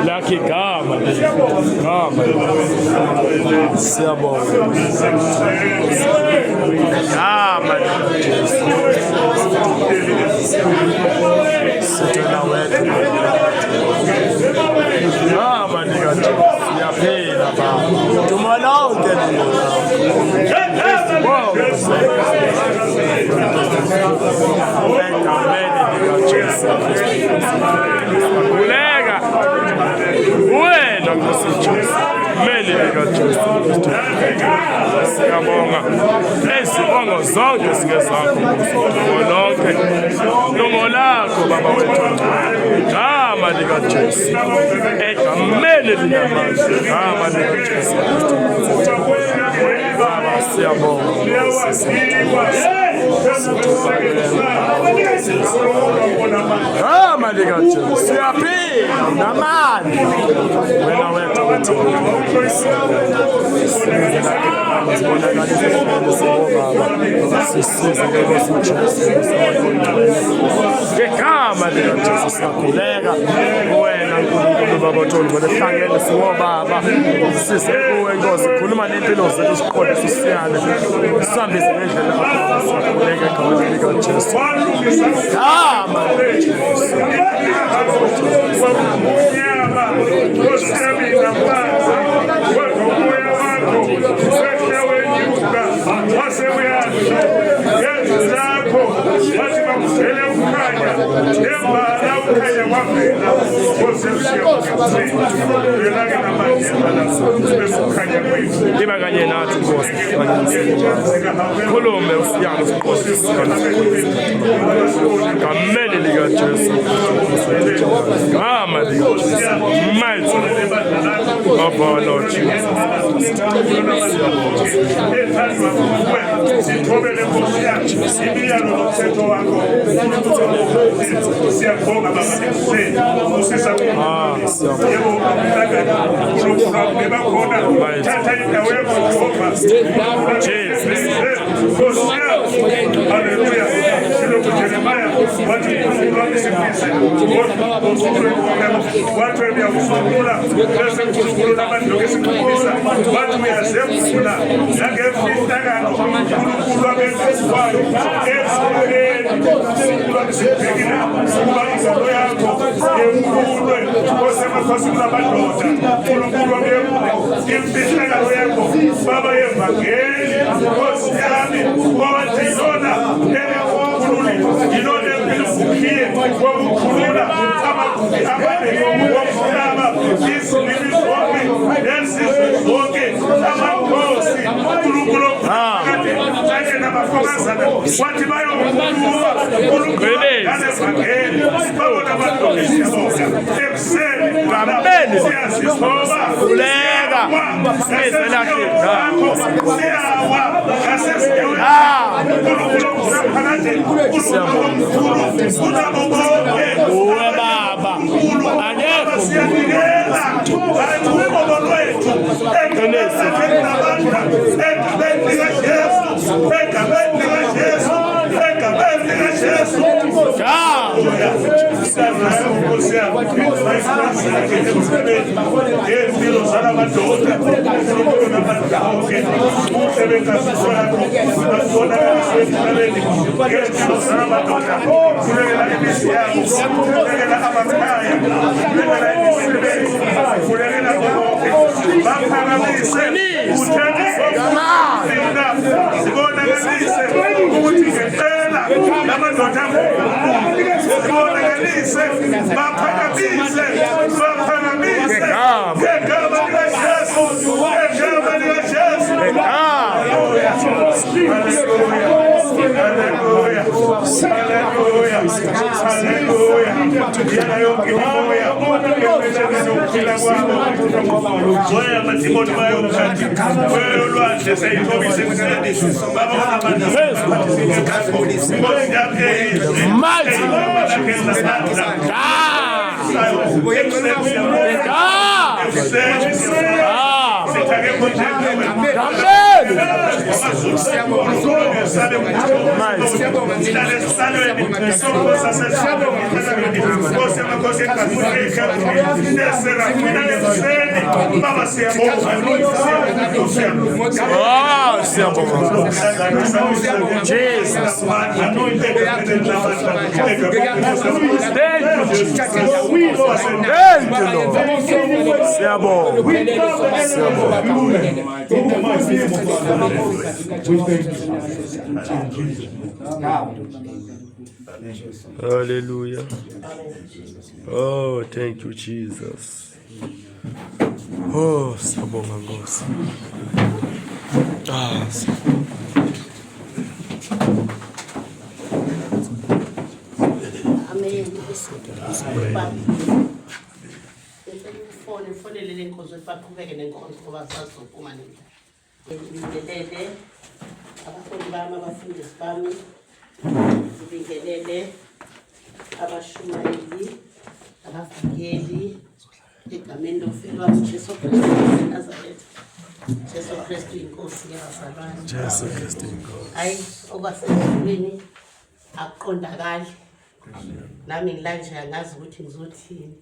Lakhe igama gama. Siyabonga. Gama likaJesu. Sithela wedwa. Gama likaJesu. Siyaphila baba. Duma lonke lina. Egameni likaJesu Kristu. Khuleka. Wena Nkosi Jesu. Meli likaJesu Kristu. Siyabonga. Izibongo zonke zingezakho Nkosi. Dumo lonke. Dumo lakho Baba wethu. Gama likaJesu. Egameni linamandla. Gama likaJesu Kristu. Baba siyabonga. Gama likaJesu. Siyaphila namandla. Wena wedwa uthi sisize ngenkosi uJesu. Ngegama likaJesu siyakhuleka wena Nkulunkulu Baba othole ngoba sihlangene siwobaba sisize kuwe Nkosi khuluma nempilo zethu siqonde sisiyane sihambise ngendlela yakho siyakhuleka egameni likaJesu. Gama likaJesu. Iba kanye nathi Nkosi. Khulume usiyalo siqondise. Gameni likaJesu. Gama likaJesu. Mighty of our Lord Jesus. Sithobele Nkosi yami imiyalo nomthetho wakho siyabonga baba ekuseni usisa yebo umhlangano uNkulunkulu bebakhona thatha indawo yakho Jehova Jesus. Nkosi yami haleluya silokhu Jeremiah wathi uNkulunkulu wami siphise wathi uyawusungula bese uNkulunkulu nabantu esikhulisa wathi uyazembula nangemfihlakalo uNkulunkulu wabenzisiwayo ezulwini uNkulunkulu wami sibhekile ukuba ingalo yakho yembulwe Nkosi yamakhosi kulamadoda uNkulunkulu wami yembule imfihlakalo yakho baba yevangeli Nkosi yami owathi yona engakukhululi yilona empilo wokukhulula amagumbi amane womhlaba izilimi zonke nezizwe zonke amakhosi uNkulunkulu kade kanye nabafokazana wathi bayokhuluma uNkulunkulu ngalevangeli babona abantu siyabonga ekuseni Amen. siyazithoba Khuleka. Size lakhe. siyawa ngasezinyaweni uNkulunkulu ongunaphakade uNkulunkulu omkhulu kunabo bonke Uwe baba. Akekho siyanikela hayi uqobo lwethu egameni lakhe linamandla egameni likaJesu egameni likaJesu egameni likaJesu Ngempilo zalamadoda uNkulunkulu namandla onke ubuhle benkazimulo yakho babonakaliswe emhlabeni ngempilo zalamadoda khulekela imizi yabo khulekela amakhaya khulekela imisebenzi khulekela konke baphakamise uthembise thina zibonakalise ukuthi ngempela lamadoda zibonakalise baphakamise baphakamise ngegama likaJesu ngegama likaJesu haleluya haleluya haleluya haleluya yena yonke imimoya emelene nokuphila kwabo zoya amadimoni bayomkhathi kwelolwandle seyithobise ekuseni babona amandla Nkosi yami eyihle Mighty. Ah. Amen. Usale uhlale esihlalweni sobukhosi sasezulwini. Nkosi yamakhosi egazi ekuseni baba siyabonga. Ah, siyabonga. Jesus. Thank you, Jesus. Thank you, Lord. Siyabonga. Siyabonga. Hallelujah. Oh, thank you, Jesus. Oh, siyabonga Nkosi. Ah, Amen. Baba. Ngicela ufone ufonele le nkonzo ukuthi baqhubeke nenkonzo ngoba sazophuma nina. Ngibingelele abaholi bami, abafundisi bami, ngibingelele abashumayeli, abavangeli egameni lomfelwazi Jesu Kristu waseNazaretha. Jesu Kristu inkosi yabazalwane. Jesu Kristu inkosi. Hayi okwasezulwini akuqondakali. Nami ngilanje angazi ukuthi ngizothini.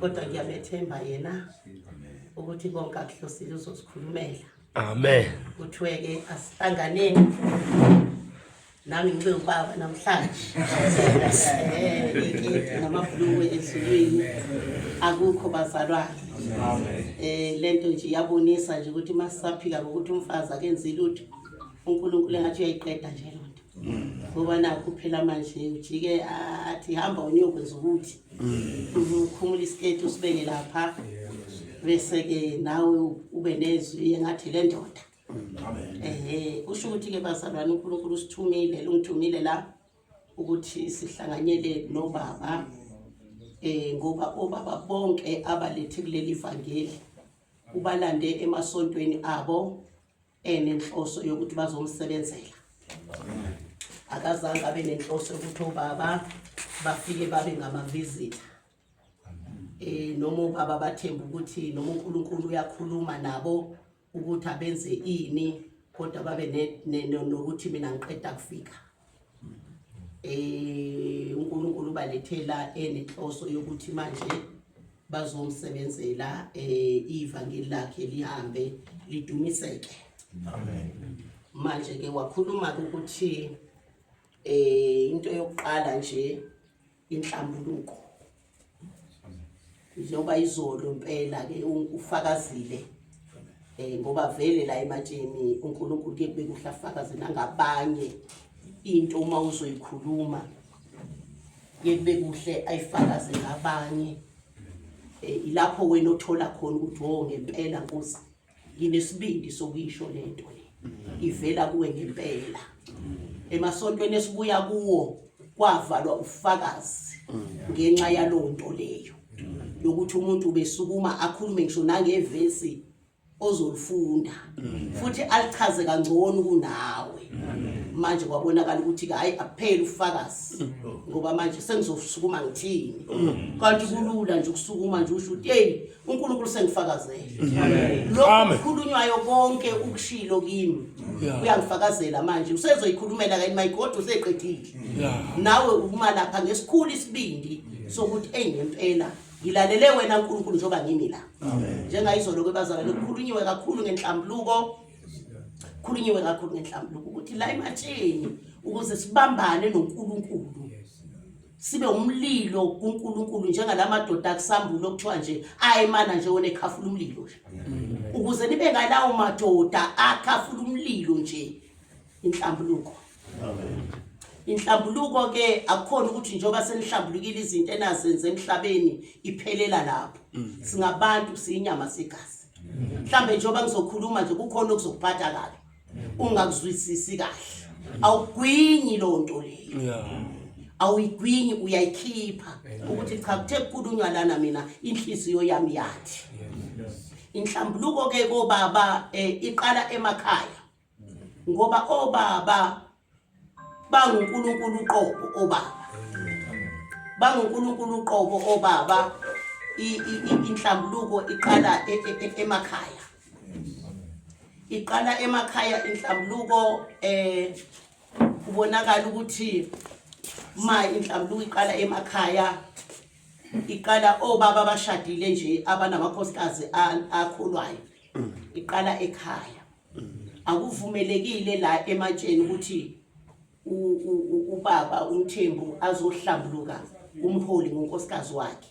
Kodwa ngiyamethemba yena ukuthi konke akuhlosile uzosikhulumela. Amen. Kuthiwe ke asihlanganeni nami ngibe ubaba namhlanje. Iketi namabhulukwe ezulwini akukho bazalwane. Lento nje iyabonisa nje ukuthi masisaphika ngokuthi umfazi akenzi lutho uNkulunkulu engathi uyayiqeda nje lonto. Ngoba nakho phela manje ujike athi hamba uyokwenza ukuthi ukhumula isiketi usibeke lapha bese ke nawe ube nezwi engathi le ndoda. Kusho ukuthi ke bazalwane uNkulunkulu usithumile lungithumile la ukuthi sihlanganyele nobaba ngoba obaba bonke abalethe kuleli vangeli ubalande emasontweni abo enenhloso yokuthi bazomsebenzela. Akazange abe nenhloso yokuthi obaba bafike babe ngama-visitor. Noma obaba bathemba ukuthi noma uNkulunkulu uyakhuluma nabo ukuthi abenze ini kodwa babe nokuthi mina ngiqeda kufika. uNkulunkulu ubalethela enenhloso yokuthi manje bazomsebenzela ivangeli lakhe lihambe lidumiseke. Amen. Manje ke wakhuluma ukuthi into yokuqala nje inhlambuluko. Njengoba izolo impela ke ufakazile ngoba vele la ematsheni uNkulunkulu ke kube kuhle afakaze nangabanye into uma uzoyikhuluma ke kube kuhle ayifakaze ngabanye. Ilapho wena othola khona ukuthi oh ngempela Nkosi nginesibindi sokuyisho lento le ivela kuwe ngempela. Emasontweni esibuya kuwo kwavalwa ufakazi ngenxa yalonto leyo yokuthi umuntu ubesukuma akhulume ngisho nangevesi ozolifunda futhi alichaze kangcono kunawe. Manje kwabonakala ukuthi hayi akupheli ufakazi ngoba manje sengizosukuma ngithini, kanti kulula nje ukusukuma nje usho ukuthi hey uNkulunkulu sengifakazele lokho kukhulunywayo konke ukushilo kimi uyangifakazela manje usezoyikhulumela kanye my God useqedile. Nawe uma lapha ngesikhulu isibindi sokuthi hey ngempela ngilalele wena uNkulunkulu njengoba ngimi la. Njengayizolo ke bazalwane kukhulunyiwe kakhulu ngenhlambuluko, khulunyiwe kakhulu ngenhlambuluko ukuthi la ematsheni ukuze sibambane noNkulunkulu sibe umlilo kuNkulunkulu njengalamadoda akusambulo okuthiwa nje ayimana nje wona ekhafula umlilo nje, ukuze nibe ngalawo madoda akhafula umlilo nje. Inhlambuluko. Inhlambuluko ke akukhona ukuthi njengoba senihlambulukile izinto enazenze emhlabeni iphelela lapho. Singabantu siyinyama sigazi. Mhlambe njengoba ngizokhuluma nje kukhona okuzokuphatha kabi ungakuzwisisi kahle, awugwinyi lonto leyo, awuyigwinyi uyayikhipha ukuthi cha kuthe kukhulunywa lana mina inhliziyo yami yathi. Inhlambuluko ke kobaba iqala emakhaya ngoba obaba banguNkulunkulu uqobo, obaba banguNkulunkulu uqobo, obaba. Inhlambuluko iqala emakhaya. Iqala emakhaya inhlambuluko eh kubonakala ukuthi ma inhlambuluko iqala emakhaya iqala obaba abashadile nje abanamakhosikazi akholwayo iqala ekhaya akuvumelekile la ematsheni ukuthi ubaba umthembu azohlambuluka umholi ngonkosikazi wakhe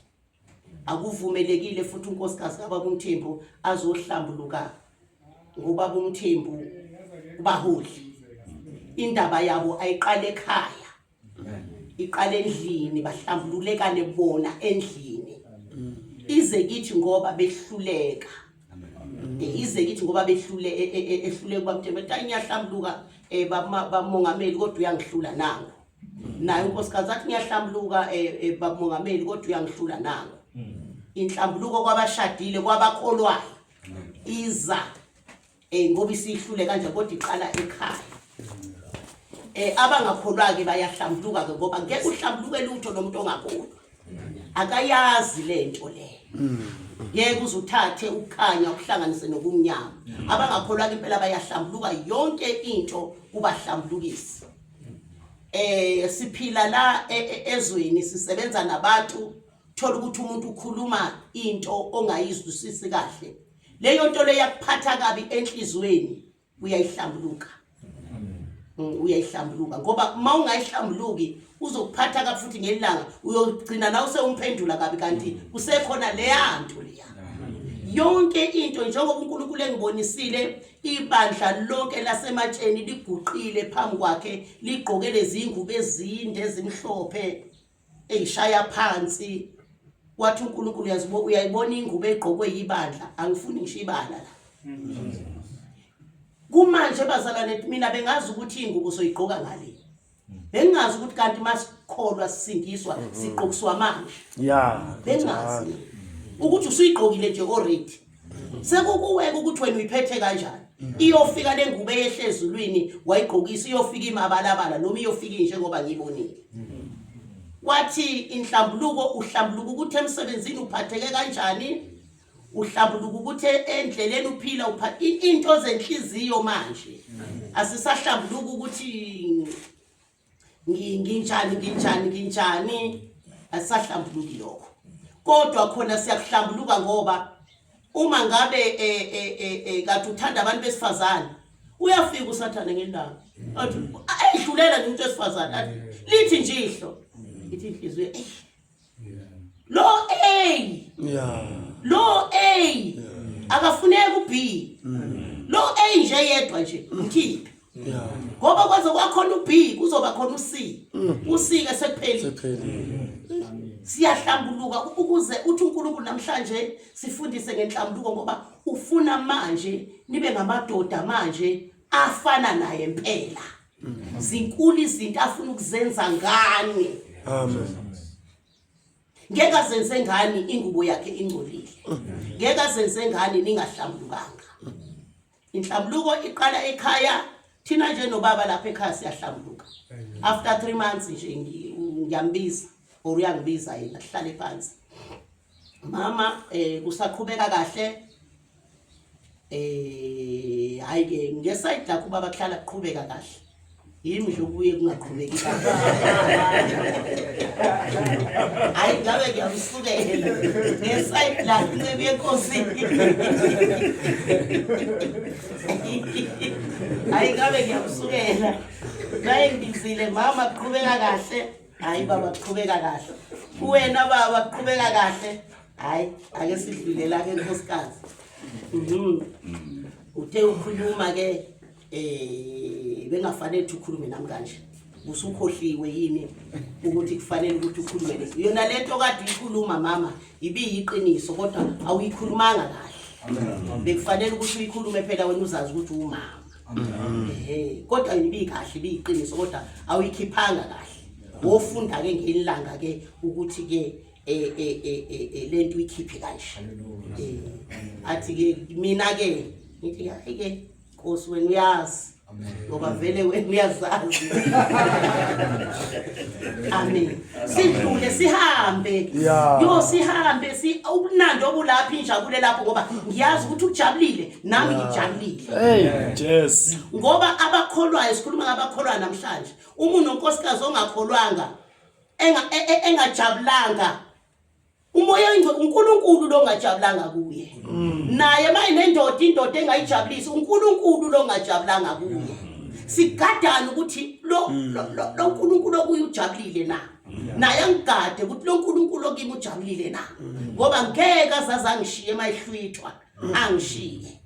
akuvumelekile futhi unkosikazi kababa umthembu azohlambuluka ngobaba umthembu kubaholi indaba yabo ayiqale ekhaya iqale endlini bahlambululekane bona endlini ize kithi ngoba behluleka ize kithi ngoba behlule e, e, e, ehluleka ubamthembu ethi ngiyahlambuluka um bamongameli kodwa uyangihlula nangu naye unkosikazi athi ngiyahlambuluka um bamongameli kodwa uyangihlula nangu inhlambuluko kwabashadile kwabakholwayo iza eh ngoba isihlule kanje kodwa iqala ekhaya eh abangakholwa ke bayahlambuluka ke ngoba ngeke uhlambuluke lutho nomuntu ongakholwa akayazi lento le ngeke uze uthathe ukukhanya ukuhlanganise nokumnyama abangakholwa ke impela bayahlambuluka yonke into kubahlambulukisi eh siphila la e, e, ezweni sisebenza nabantu thola ukuthi umuntu ukhuluma into ongayizwisisi kahle leyo nto leyo yakuphatha kabi enhlizweni uyayihlambuluka mm, uyayihlambuluka ngoba uma ungayihlambuluki uzokuphatha kabi futhi ngelanga uyogcina nawe sewumphendula kabi kanti kusekhona leya nto leya yonke into njengoba uNkulunkulu engibonisile ibandla lonke lasematsheni liguqile phambi kwakhe ligqoke lezi ngubo ezinde ezimhlophe eyishaya phansi wathi uNkulunkulu uyazibo uyayibona ingubo egqokwe yibandla angifuni ngisho ibala la kumanje bazalwane mina bengazi ukuthi ingubo soyigqoka ngale bengazi ukuthi kanti masikholwa sisindiswa sigqokiswa manje yeah bengazi ukuthi usuyigqokile nje already sekukuweka ukuthi wena uyiphethe kanjani iyofika le ngubo eyehle ezulwini wayigqokisa iyofika imabalabala noma iyofika injengoba ngiyibonile wathi inhlambuluko uhlambuluka ukuthi emsebenzini uphatheke kanjani uhlambuluka ukuthi endleleni uphila into zenhliziyo manje asisahlambuluka ukuthi nginjani nginjani nginjani asisahlambuluki lokho kodwa khona siyakuhlambuluka ngoba uma ngabe eh, eh, eh, kade uthanda abantu besifazane uyafika usathane ngelanga athi ayidlulela nje umuntu wesifazane athi lithi nje ihlo ithi inhliziyo eh lo A yeah lo A akafuneki uB lo A nje yedwa nje mkhiphe yeah ngoba kwaze kwakhona uB kuzoba khona uC uC ke sekuphelile sephelile siyahlambuluka ukuze uthi uNkulunkulu namhlanje sifundise ngenhlambuluko ngoba ufuna manje nibe ngamadoda manje afana naye impela zinkulu izinto afuna ukuzenza ngani amen ngeke azenze ngani ingubo yakhe ingcolile ngeke azenze ngani ningahlambulukanga inhlambuluko iqala ekhaya thina nje nobaba lapha ekhaya siyahlambuluka after 3 months nje ngiyambiza or uyangibiza yena sihlale phansi mama eh kusaqhubeka kahle eh hayi ke ngeside lakho baba kuhlala kuqhubeka kahle yimi nje kubuye kungaqhubeki kahle hayi ngabe ngiyamsukela ngeside lakho inceku yenkosi hayi ngabe ngiyamsukela naye ngibizile mama kuqhubeka kahle hayi baba kuqhubeka kahle kuwena baba kuqhubeka kahle hayi ake sidlule la ke nkosikazi mhm uthe ukhuluma ke eh bengafanele ukuthi ukhulume nami kanje usukhohliwe yini ukuthi kufanele ukuthi ukhulume le yona lento kade uyikhuluma mama ibiyiqiniso kodwa awuyikhulumanga kahle bekufanele ukuthi uyikhulume phela wena uzazi ukuthi umama ehe kodwa yona ibikahle ibiyiqiniso kodwa awuyikhiphanga kahle wofunda ke ngelanga ke ukuthi ke eh eh eh, eh, eh lento uyikhiphe kanje eh athi ke mina ke ngithi hayi ke Nkosi wena uyazi Ngoba vele wena uyazazi. Amen. Sidlule sihambe. Yo sihambe si ubunandi obulapha injabulo lapho ngoba ngiyazi ukuthi ujabulile nami ngijabulile. Hey, yes. Ngoba abakholwayo sikhuluma ngabakholwayo namhlanje. Uma unonkosikazi ongakholwanga engajabulanga umoya oyingcwele uNkulunkulu lo ongajabulanga kuye naye mayinendoda indoda engayijabulisi uNkulunkulu lo ongajabulanga kuye sigadana ukuthi lo lo uNkulunkulu okuye ujabulile na naye angigade ukuthi lo uNkulunkulu okimi ujabulile na ngoba ngeke azaze angishiye mayihlwithwa angishiye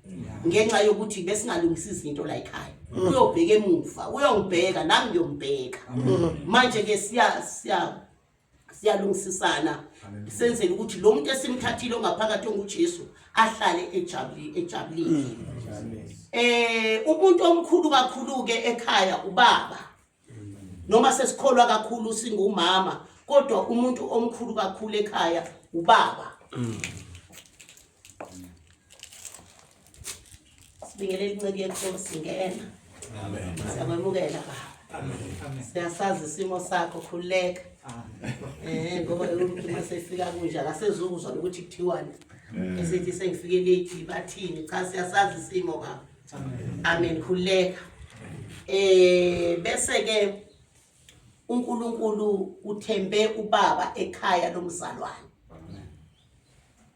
ngenxa yokuthi besingalungisa izinto la ekhaya uyobheka emuva uyongibheka nami ngiyombheka manje ke siya siya siyalungisisana senzele ukuthi lo muntu esimthathile ongaphakathi onguJesu ahlale ejabulile ejabulile umuntu omkhulu kakhulu ke ekhaya ubaba noma sesikholwa kakhulu singumama kodwa umuntu omkhulu kakhulu ekhaya ubaba. Sibingelele inceku yenkosi ngena. Amen. Siyakwemukela baba. Amen. Siyasazi isimo sakho khululeka. Amen. Ngoba umuntu uma sefika kunje akasezukuzwa ukuthi kuthiwani. Esithi sengifike late bathini cha siyasazi isimo baba. Amen khululeka. Bese ke uNkulunkulu uthembe ubaba ekhaya lomzalwane.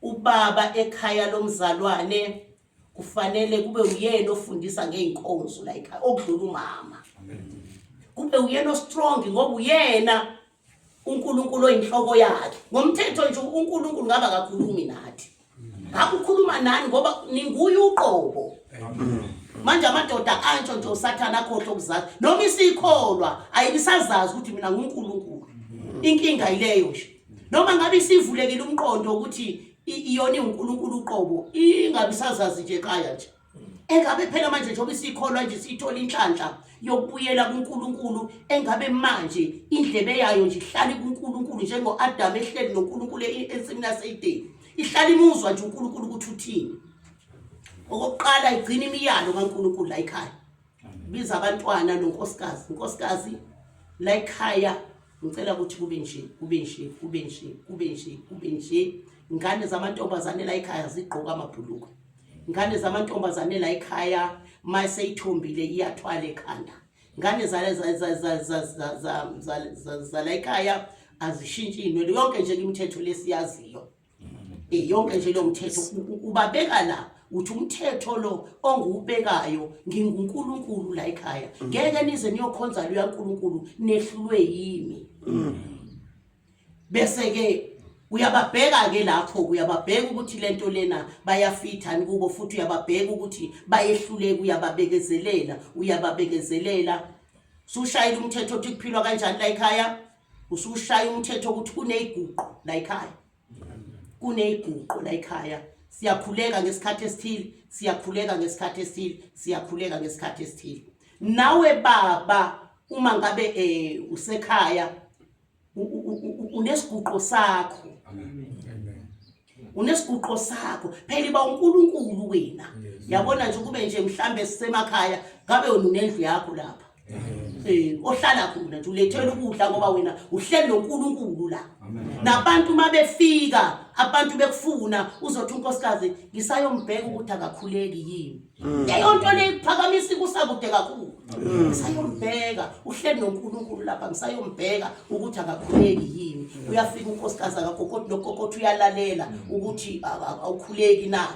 Ubaba ekhaya lomzalwane kufanele kube uyena ofundisa ngey'nkonzo la ekhaya okudlula umama. Kube uyena ostrong ngoba uyena uNkulunkulu oyinhloko yakhe. Ngomthetho nje uNkulunkulu ngabe akakhulumi nathi. Ngabe ukhuluma nani ngoba ninguye uqobo. Manje amadoda antsho nje uSathane akhohlwa ukuzazi. Noma isikholwa ayibisazazi ukuthi mina nguNkulunkulu. Inkinga yileyo nje. Noma ngabe isivulekile umqondo ukuthi iyona iwuNkulunkulu uqobo ingabe isazazi nje ekhaya nje. Engabe phela manje njengoba isikholwa nje sithola inhlanhla yokubuyela kuNkulunkulu engabe manje indlebe yayo nje ihlala kuNkulunkulu njengo-Adamu ehleli noNkulunkulu ensimini yase-Edeni ihlala imuzwa nje uNkulunkulu ukuthi uthini. Okokuqala igcina imiyalo kaNkulunkulu la ekhaya. Biza abantwana nonkosikazi, nkosikazi la ekhaya ngicela ukuthi kube nje kube nje kube nje kube nje kube nje. Ingane zamantombazane la ekhaya zigqoka amabhulukwe. Ingane zamantombazane la ekhaya maseyithombile iyathwala ekhanda. Ingane zala ekhaya azishintshi inwele yonke nje imithetho lesiyaziyo. Yonke nje lo mthetho ubabeka la uthi umthetho lo onguwubekayo nginguNkulunkulu la ekhaya ngeke nize niyokhonza lo yaNkulunkulu nehlulwe yimi. Bese ke uyababheka ke lapho uyababheka ukuthi lento lena bayafitha kubo futhi uyababheka ukuthi bayehluleka uyababekezelela uyababekezelela. Usushayile umthetho othi kuphilwa kanjani la ekhaya, usushaya umthetho ukuthi kuneyiguqo la ekhaya, kuneyiguqo la ekhaya. Siyakhuleka ngesikhathi esithile, siyakhuleka ngesikhathi esithile, siyakhuleka ngesikhathi esithile. Nawe baba uma ngabe usekhaya unesiguqo sakho. Unesiguqo sakho phela iba uNkulunkulu wena. Yabona nje kube nje mhlambe sisemakhaya ngabe wena unendlu yakho lapha ohlala khona nje ulethela ukudla ngoba wena uhleli noNkulunkulu la. Nabantu mabefika abantu bekufuna uzothi unkosikazi ngisayombheka ukuthi akakhuleki yini. Leyo nto le iphakamisa kusakude kakhulu. Ngisayombheka uhleli noNkulunkulu lapha ngisayombheka ukuthi akakhuleki yini. Uyafika unkosikazi akakokoti nokokoti uyalalela ukuthi awukhuleki na.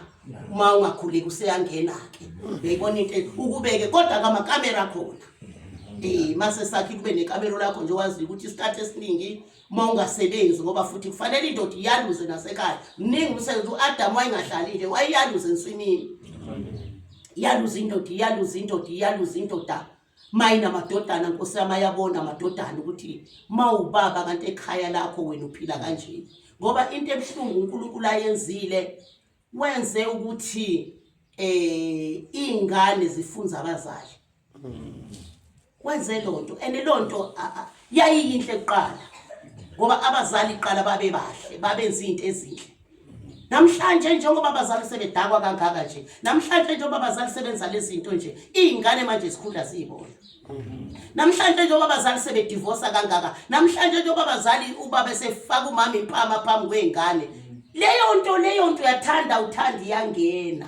Uma ungakhuleki useyangena ke. Uyayibona into ukubeke kodwa ngamakamera khona. Mase sakhe kube nekamero lakho nje wazi ukuthi isikhathi esiningi uma ungasebenzi ngoba futhi kufanele indoda iyaluze nasekhaya. Mningi umsebenzi uAdam wayengahlali nje wayeyaluze ensimini. Iyaluza indoda, iyaluza indoda, iyaluza indoda. Mayina amadodana Nkosi yami ayabona amadodana ukuthi mawubaba kanti ekhaya lakho wena uphila kanje. Ngoba into ebuhlungu uNkulunkulu ayenzile wenze ukuthi ingane zifunza abazali. Wenze lonto and lonto yayiyinhle kuqala ngoba abazali kuqala babe bahle babenza izinto ezinhle. Namhlanje njengoba abazali sebedakwa kangaka nje, namhlanje njengoba abazali sebenza lezi zinto nje, iy'ngane manje zikhula ziyibona. Namhlanje njengoba abazali sebedivosa kangaka, namhlanje njengoba abazali ubaba esefaka umama impama phambi kwey'ngane, leyo nto leyo nto uyathanda uthanda iyangena.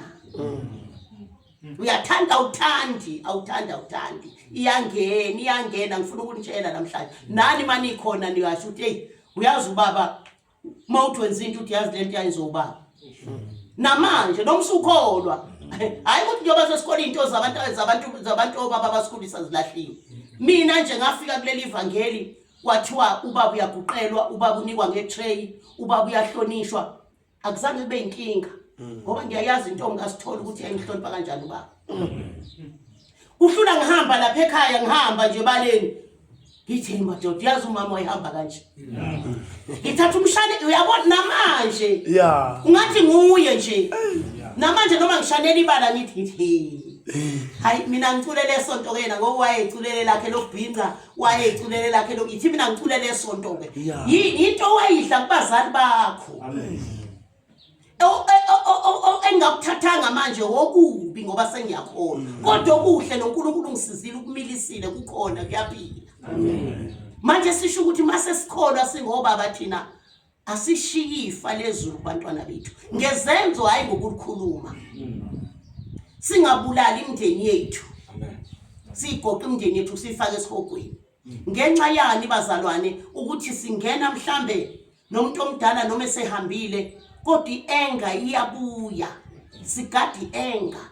Uyathanda awuthandi, awuthandi awuthandi, iyangena iyangena. Ngifuna ukunitshela namhlanje, nani manikhona niyasho ukuthi hey, uyazi ubaba uma uthi wenza into uthi yazi lento yayenziwa ubaba namanje noma usukholwa hayi ukuthi njengoba sesikole iy'nto zabantu zabantu zabantu obaba abasikhulisa zilahliwe mina nje ngafika kuleli vangeli kwathiwa ubaba uyaguqelwa ubaba unikwa nge-tray ubaba uyahlonishwa akuzange kube inkinga ngoba ngiyayazi into ongasithola ukuthi yayimhlonipha kanjani ubaba kuhlula ngihamba lapha ekhaya ngihamba nje baleni ngithi hey madoda uyazi umama wayehamba kanje ngithatha umshane uyabona namanje yeah ungathi nguye nje namanje noma ngishanela ibala ngithi ngithi hey hayi mina ngiculele esonto ke yena ngoba wayeculele lakhe lokubhinca wayeculele lakhe lokuthi mina ngiculele esonto ke yini into owayidla kubazali bakho engingakuthathanga manje wokubi ngoba sengiyakholwa kodwa okuhle noNkulunkulu ungisizile ukumilisile kukhona kuyaphila manje sisho ukuthi mase sikholwa singobaba thina asishiyi ifa lezulu kubantwana bethu ngezenzo hayi ngokulikhuluma singabulali imindeni yethu siyigoqa imindeni yethu siyifake esihogweni ngenxa yani bazalwane ukuthi singena mhlambe nomuntu omdala noma esehambile kodwa ienga iyabuya sigada ienga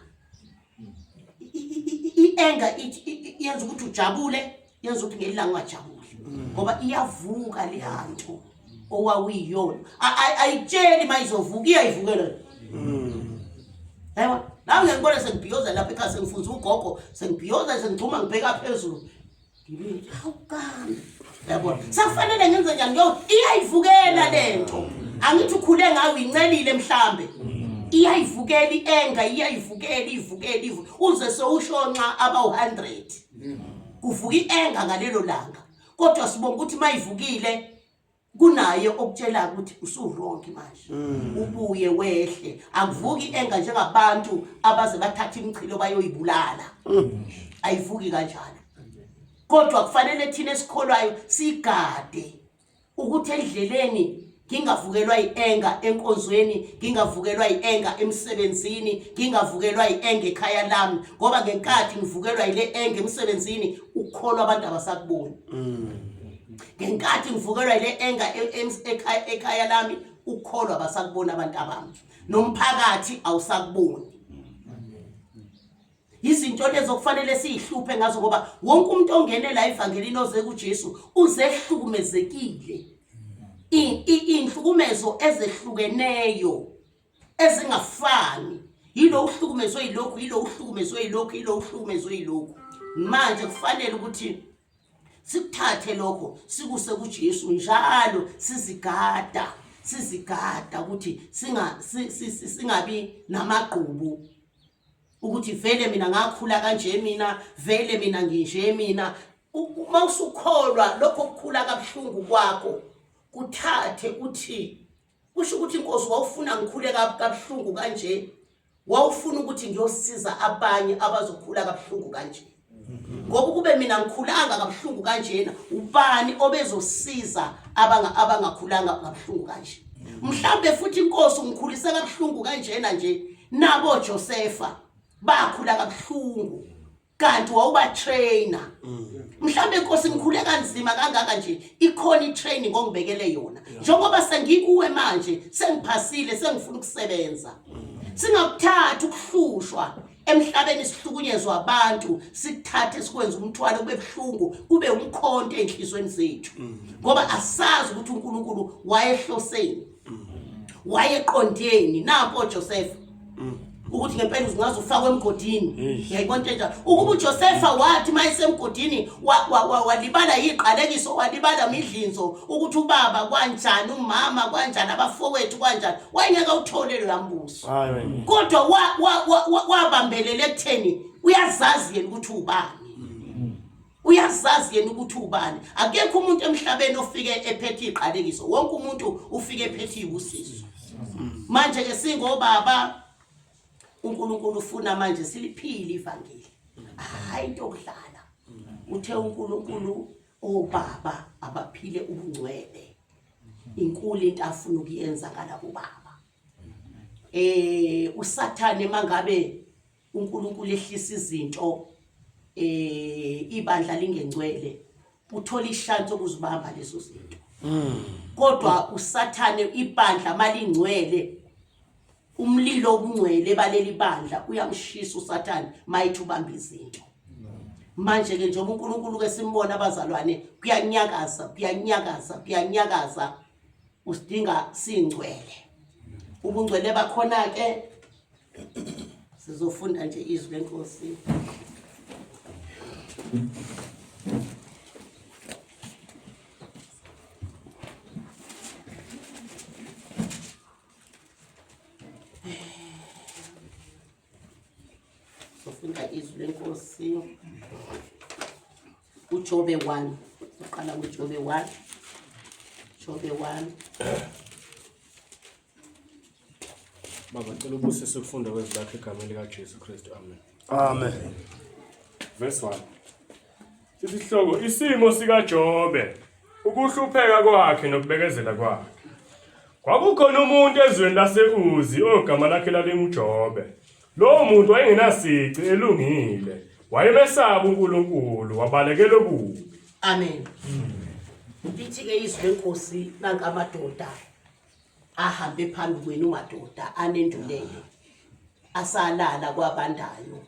ienga yenza ukuthi ujabule yenza ukuthi ngelilanga ungajabuli ngoba iyavuka leyanto owawuyiyona ayitsheli uma izovuka iyayivukela yabo nawe ngiyangibona sengibhiyoza lapha ekhaya sengifunza ugogo sengibhiyoza sengigxuma ngibheka phezulu ngithi hawu kambe yabona sekufanele ngenze njani yo iyayivukela lento angithi ukhule ngayo uyincelile mhlambe iyayivukela ienga iyayivukela ivukela ivu uze sewusho nxa abawu-100 kuvuka ienga ngalelo langa kodwa sibonga ukuthi mayivukile kunaye okutshela ukuthi usuwrong manje ubuye wehle akuvuki enga njengabantu abaze bathatha imichilo bayoyibulala ayivuki kanjalo kodwa kufanele thina esikholwayo sigade ukuthi endleleni ngingavukelwa yi-enga enkonzweni ngingavukelwa yi-enga emsebenzini ngingavukelwa yi-enga ekhaya lami ngoba ngenkathi ngivukelwa yile enga emsebenzini ukukholwa abantu abasakuboni ngenkathi ngivukelwa yile enga ekhaya lami ukukholwa abasakuboni abantu abami nomphakathi awusakuboni izinto lezo kufanele siyihluphe ngazo ngoba wonke umuntu ongene la evangelini oze kuJesu uzehlukumezekile inhlukumezo ezehlukeneyo ezingafani yilo uhlukumezwe yilokhu yilo uhlukumezwe yilokhu yilo uhlukumezwe yilokhu manje kufanele ukuthi sikuthathe lokho sikuse kuJesu njalo sizigada sizigada ukuthi singa singabi namagqubu ukuthi vele mina ngakhula kanje mina vele mina nginje mina uma usukholwa lokho kukhula kabuhlungu kwakho kuthathe uthi kusho ukuthi inkosi wawufuna ngikhule kabuhlungu kanje wawufuna ukuthi ngiyosiza abanye abazokhula kabuhlungu kanje ngoba ukube mina ngikhulanga kabuhlungu kanjena ubani obezosiza abanga abangakhulanga kabuhlungu kanje mhlambe futhi inkosi ungikhulise kabuhlungu kanjena nje nabo Josefa bakhula kabuhlungu kanti wawubatrainer mhlawumbe inkosi ngikhule kanzima kangaka nje ikhona i-training ongibekele yona njengoba sengikuwe manje sengiphasile sengifuna ukusebenza singakuthathi ukuhlushwa emhlabeni sihlukunyezwa abantu sikuthathe sikwenze umthwalo kube buhlungu kube umkhonto ey'nhliziyweni zethu ngoba asazi ukuthi uNkulunkulu wayehloseni wayeqondeni nampo Joseph ukuthi ngempela ungaze ufakwe emgodini uyayibona into enjalo ukuba uJosefa wathi uma esemgodini walibala yiqalekiso walibala midlinzo ukuthi ubaba kwanjani umama kwanjani abafowethu kwanjani wayengeke awuthole loya mbuso kodwa wabambelela ekutheni uyazazi yena ukuthi ubani uyazazi yena ukuthi ubani akekho umuntu emhlabeni ofike ephethe iqalekiso wonke umuntu ufike ephethe ibusiso. Manje ke singobaba uNkulunkulu ufuna manje siliphile ivangeli. Hayi into okudlala. Uthe uNkulunkulu obaba abaphile ubungcwele. Inkulu into afuna ukuyenza ngalabo baba. Eh uSathane mangabe uNkulunkulu ehlisa izinto eh ibandla lingengcwele uthola ishansi okuzibamba lezo zinto kodwa usathane ibandla malingcwele umlilo obungcwele baleli bandla uyamshisa usathane mayithi ubamba izinto manje ke njengoba uNkulunkulu ke simbona abazalwane kuyanyakaza kuyanyakaza kuyanyakaza usidinga singcwele ubungcwele bakhona ke Sizofunda nje izwi lenkosi. Sofunda izwi lenkosi. uJobe 1. Uqala kuJobe 1. Jobe 1. Baba cela ubusise ukufunda kwezwi lakho egameni likaJesu Kristu. Amen. Amen. Verse 1. Isihloko isimo sikaJobe, ukuhlupheka kwakhe nokubekezela kwakhe. Kwakukhona umuntu ezweni lase-Uzi ogama lakhe lalinguJobe. Lowo muntu wayengenasici elungile, wayemesaba uNkulunkulu, wabalekela okubi. Amen. Lithi-ke izwi lenkosi nanka amadoda ahambe phambi kwenu madoda anendulele asalala kwabandayo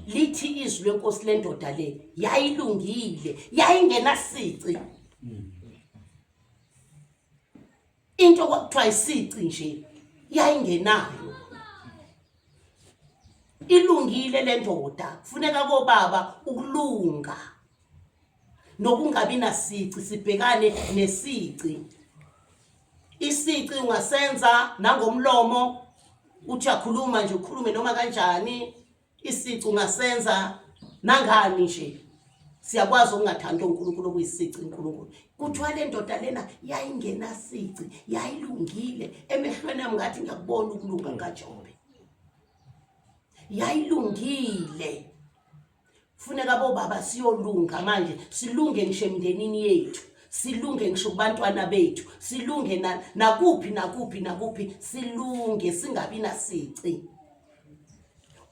lithi izwi lenkosi lendoda le yayilungile yayingenasici into kwakuthiwa isici nje yayingenayo ilungile le ndoda kufuneka kobaba ukulunga nokungabi nasici sibhekane nesici isici ungasenza nangomlomo uthi akhuluma nje ukhulume noma kanjani isici ungasenza nangani nje siyakwazi ukungathandi uNkulunkulu okuyisici uNkulunkulu kuthiwa le ndoda lena yayingenasici yayilungile emehlweni ami ngathi ngiyakubona ukulunga kaJobe yayilungile Funeka bobaba siyolunga manje, silunge ngisho emndenini yethu, silunge ngisho kubantwana bethu, silunge nakuphi nakuphi nakuphi, silunge singabi nasici.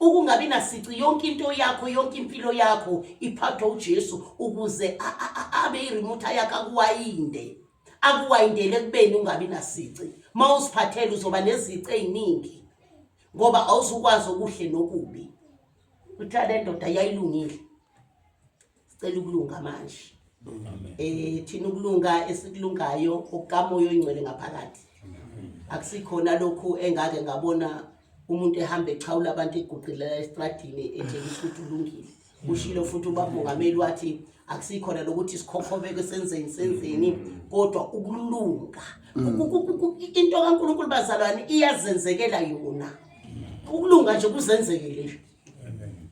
Ukungabi nasici yonke into yakho, yonke impilo yakho iphathwa uJesu ukuze abe iremote yakhe akuwayinde. Akuwayindele ekubeni ungabi nasici. Mawuziphathela uzoba nezici eziningi ngoba awuzukwazi okuhle nokubi. Kuthiwa le ndoda yayilungile. Sicela ukulunga manje. Eh thina ukulunga esikulungayo okukamoya oyingcwele ngaphakathi. Akusikhona lokhu engake ngabona umuntu ehamba echawula abantu eguqilela estradini etshengisa ukuthi ulungile. Ushilo futhi ubaba mongameli wathi akusikhona lokuthi sikhokhobeke senzeni senzeni kodwa ukulunga. Into kaNkulunkulu bazalwane iyazenzekela yona. Ukulunga nje kuzenzekele nje.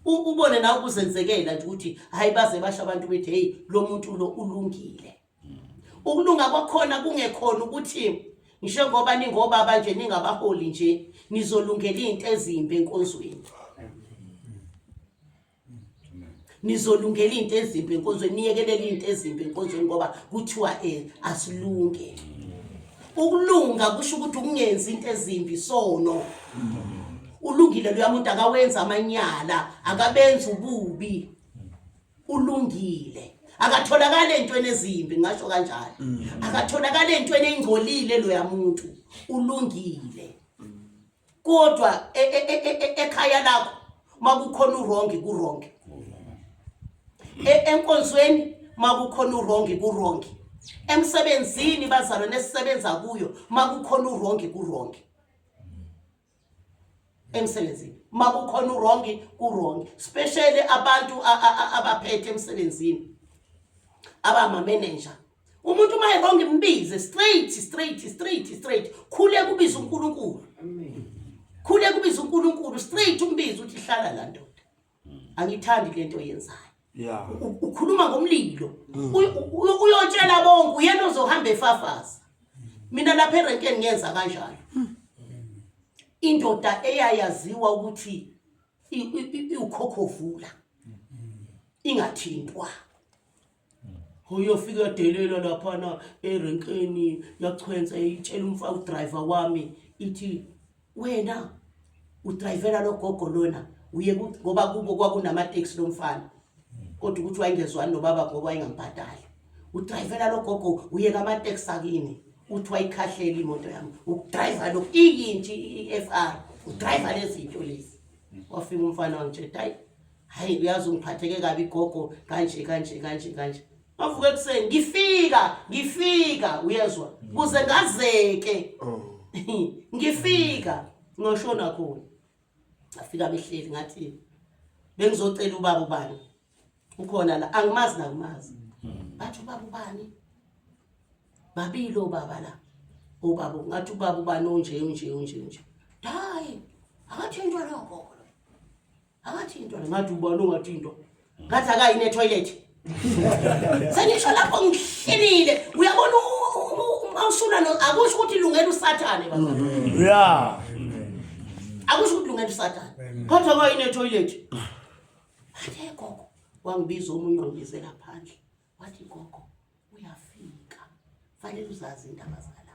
Ubone nawe kuzenzekela nje ukuthi hayi baze basho abantu bethi hey lo muntu lo ulungile. Ukulunga kwakhona kungekhona ukuthi njengoba ningobaba nje ningabaholi nje nizolungela izinto ezimbi enkonzweni. Nizolungela izinto ezimbi enkonzweni niyekelele izinto ezimbi enkonzweni ngoba kuthiwa eh asilunge. Ukulunga kusho ukuthi ukungenzi into ezimbi sono. Ulungile loya muntu akawenza amanyala, akabenzi ububi. Ulungile. Akatholakala entweni ezimbi ngasho kanjalo. Akatholakala entweni engcolile loya muntu. Ulungile. Kodwa e, e, e, ekhaya lakho makukhona uwrong ku wrong. Enkonzweni makukhona uwrong ku wrong. Emsebenzini bazalwane esisebenza kuyo makukhona uwrong ku wrong. Emsebenzini makukhona uwrong ku wrong, especially abantu abaphethe emsebenzini abama manager. Umuntu uma ewrong mbize straight straight straight straight. Khuleka ubize uNkulunkulu. Khuleka ubize uNkulunkulu straight umbize uthi hlala la ndoda. Angithandi lento oyenzayo. Yeah. Ukhuluma ngomlilo. Uyotshela bonke uyena ozohamba efafaza. Mina lapha erenkeni ngenza kanjalo. Indoda eyayaziwa ukuthi iwukhokhovula ingathintwa. Uyofika yadelela laphana erenkeni yachwensa itshela umfana udriver wami ithi wena udrayivela lo gogo lona uye ngoba kubo kwakunamateksi lo mfana kodwa ukuthi wayengezwani nobaba ngoba wayengambhadali udrayivela lo gogo uye kamateksi akini uthi wayikhahlela imoto yami ukudrayiva lokhu iyintsha i-FR udrayiva lezi zinto lezi wafika umfana wangitshela hayi hayi uyazi ungiphatheke kabi gogo kanje kanje kanje kanje Ngavuka ekuseni ngifika ngifika uyezwa kuze ngazeke oh. ngifika ngoshona khona ngafika behleli ngathi bengizocela ubaba ubani ukhona la angimazi nakumazi bathi ubaba ubani babili obaba la obaba ngathi ubaba ubani onje onje onje onje hayi akathintwa lokho akathintwa ngathi ubani ongathintwa ngathi akayi netoilet sengisho lapho ngihlelile uyabona awusula no akusho ukuthi lungela usathane bazalwane yeah akusho ukuthi lungela usathane kodwa akayi netoilet athe gogo wangibiza omunye wangibizela phandle wathi gogo uyafika fanele uzazi indaba zala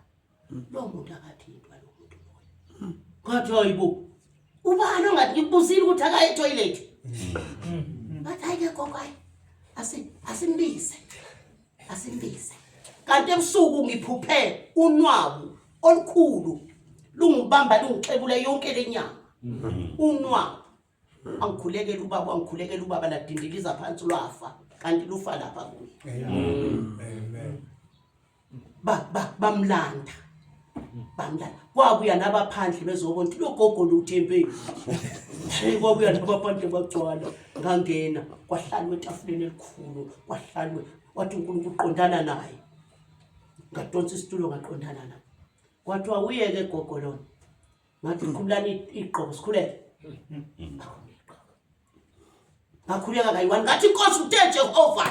lo muntu akathintwa lo muntu loyo ngathi hayibo ubani ongathi ngikubuzile ukuthi akaye etoilet ngathi hayi ke gogo hayi asimbize asimbize kanti ebusuku ngiphuphe unwabu olukhulu lungibamba lungixebula yonke lenyama unwabu angikhulekela ubaba wangikhulekela ubaba ladindiliza phansi lwafa kanti lufa lapha kuye amen ba ba bamlanda bamlanda kwabuya nabaphandle bezobona ukuthi lo gogo luthembeni hey kwabuya nabaphandle bagcwala ngangena kwahlalwe etafuleni elikhulu kwahlalwe wathi uNkulunkulu qondana naye ngadonsa isitulo ngaqondana naye kwathiwa uyeke gogo lona ngathi khululani igqoko sikhuleke ngakhuleka kayi-one ngathi inkosi uthe jehova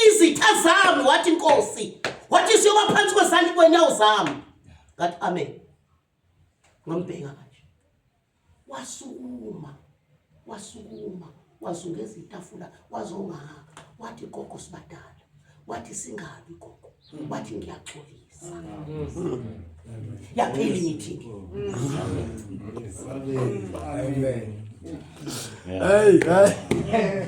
izitha zami wathi inkosi wathi siyoba phansi kwezandla kwenyawo zami ngathi amen ngambheka kanje wasukuma wasukuma wazungeza itafula wazongaka wathi gogo sibadala wathi singalwi gogo wathi ngiyaxolisa yaphela imeeting Amen. Hey, hey.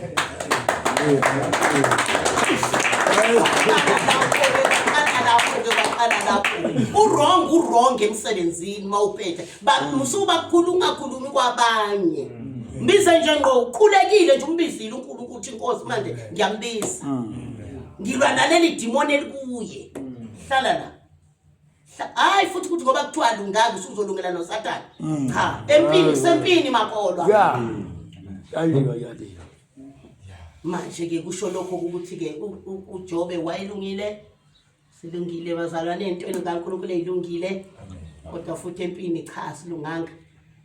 Urong urong emsebenzini mawuphethe musuba kukhulu ungakhulumi kwabanye mbize nje ngqo ukhulekile nje umbizile uNkulunkulu uthi inkosi manje ngiyambiza ngilwa naleli dimoni elikuye hlala la hayi futhi ukuthi ngoba kuthiwa lunganga usuzolungela nosathane mm. cha empini kusempini makolwa yeah ayiwa yaliwa manje ke kusho lokho ukuthi ke uJobe wayelungile silungile bazalwane entweni kaNkulunkulu ezilungile kodwa futhi empini cha silunganga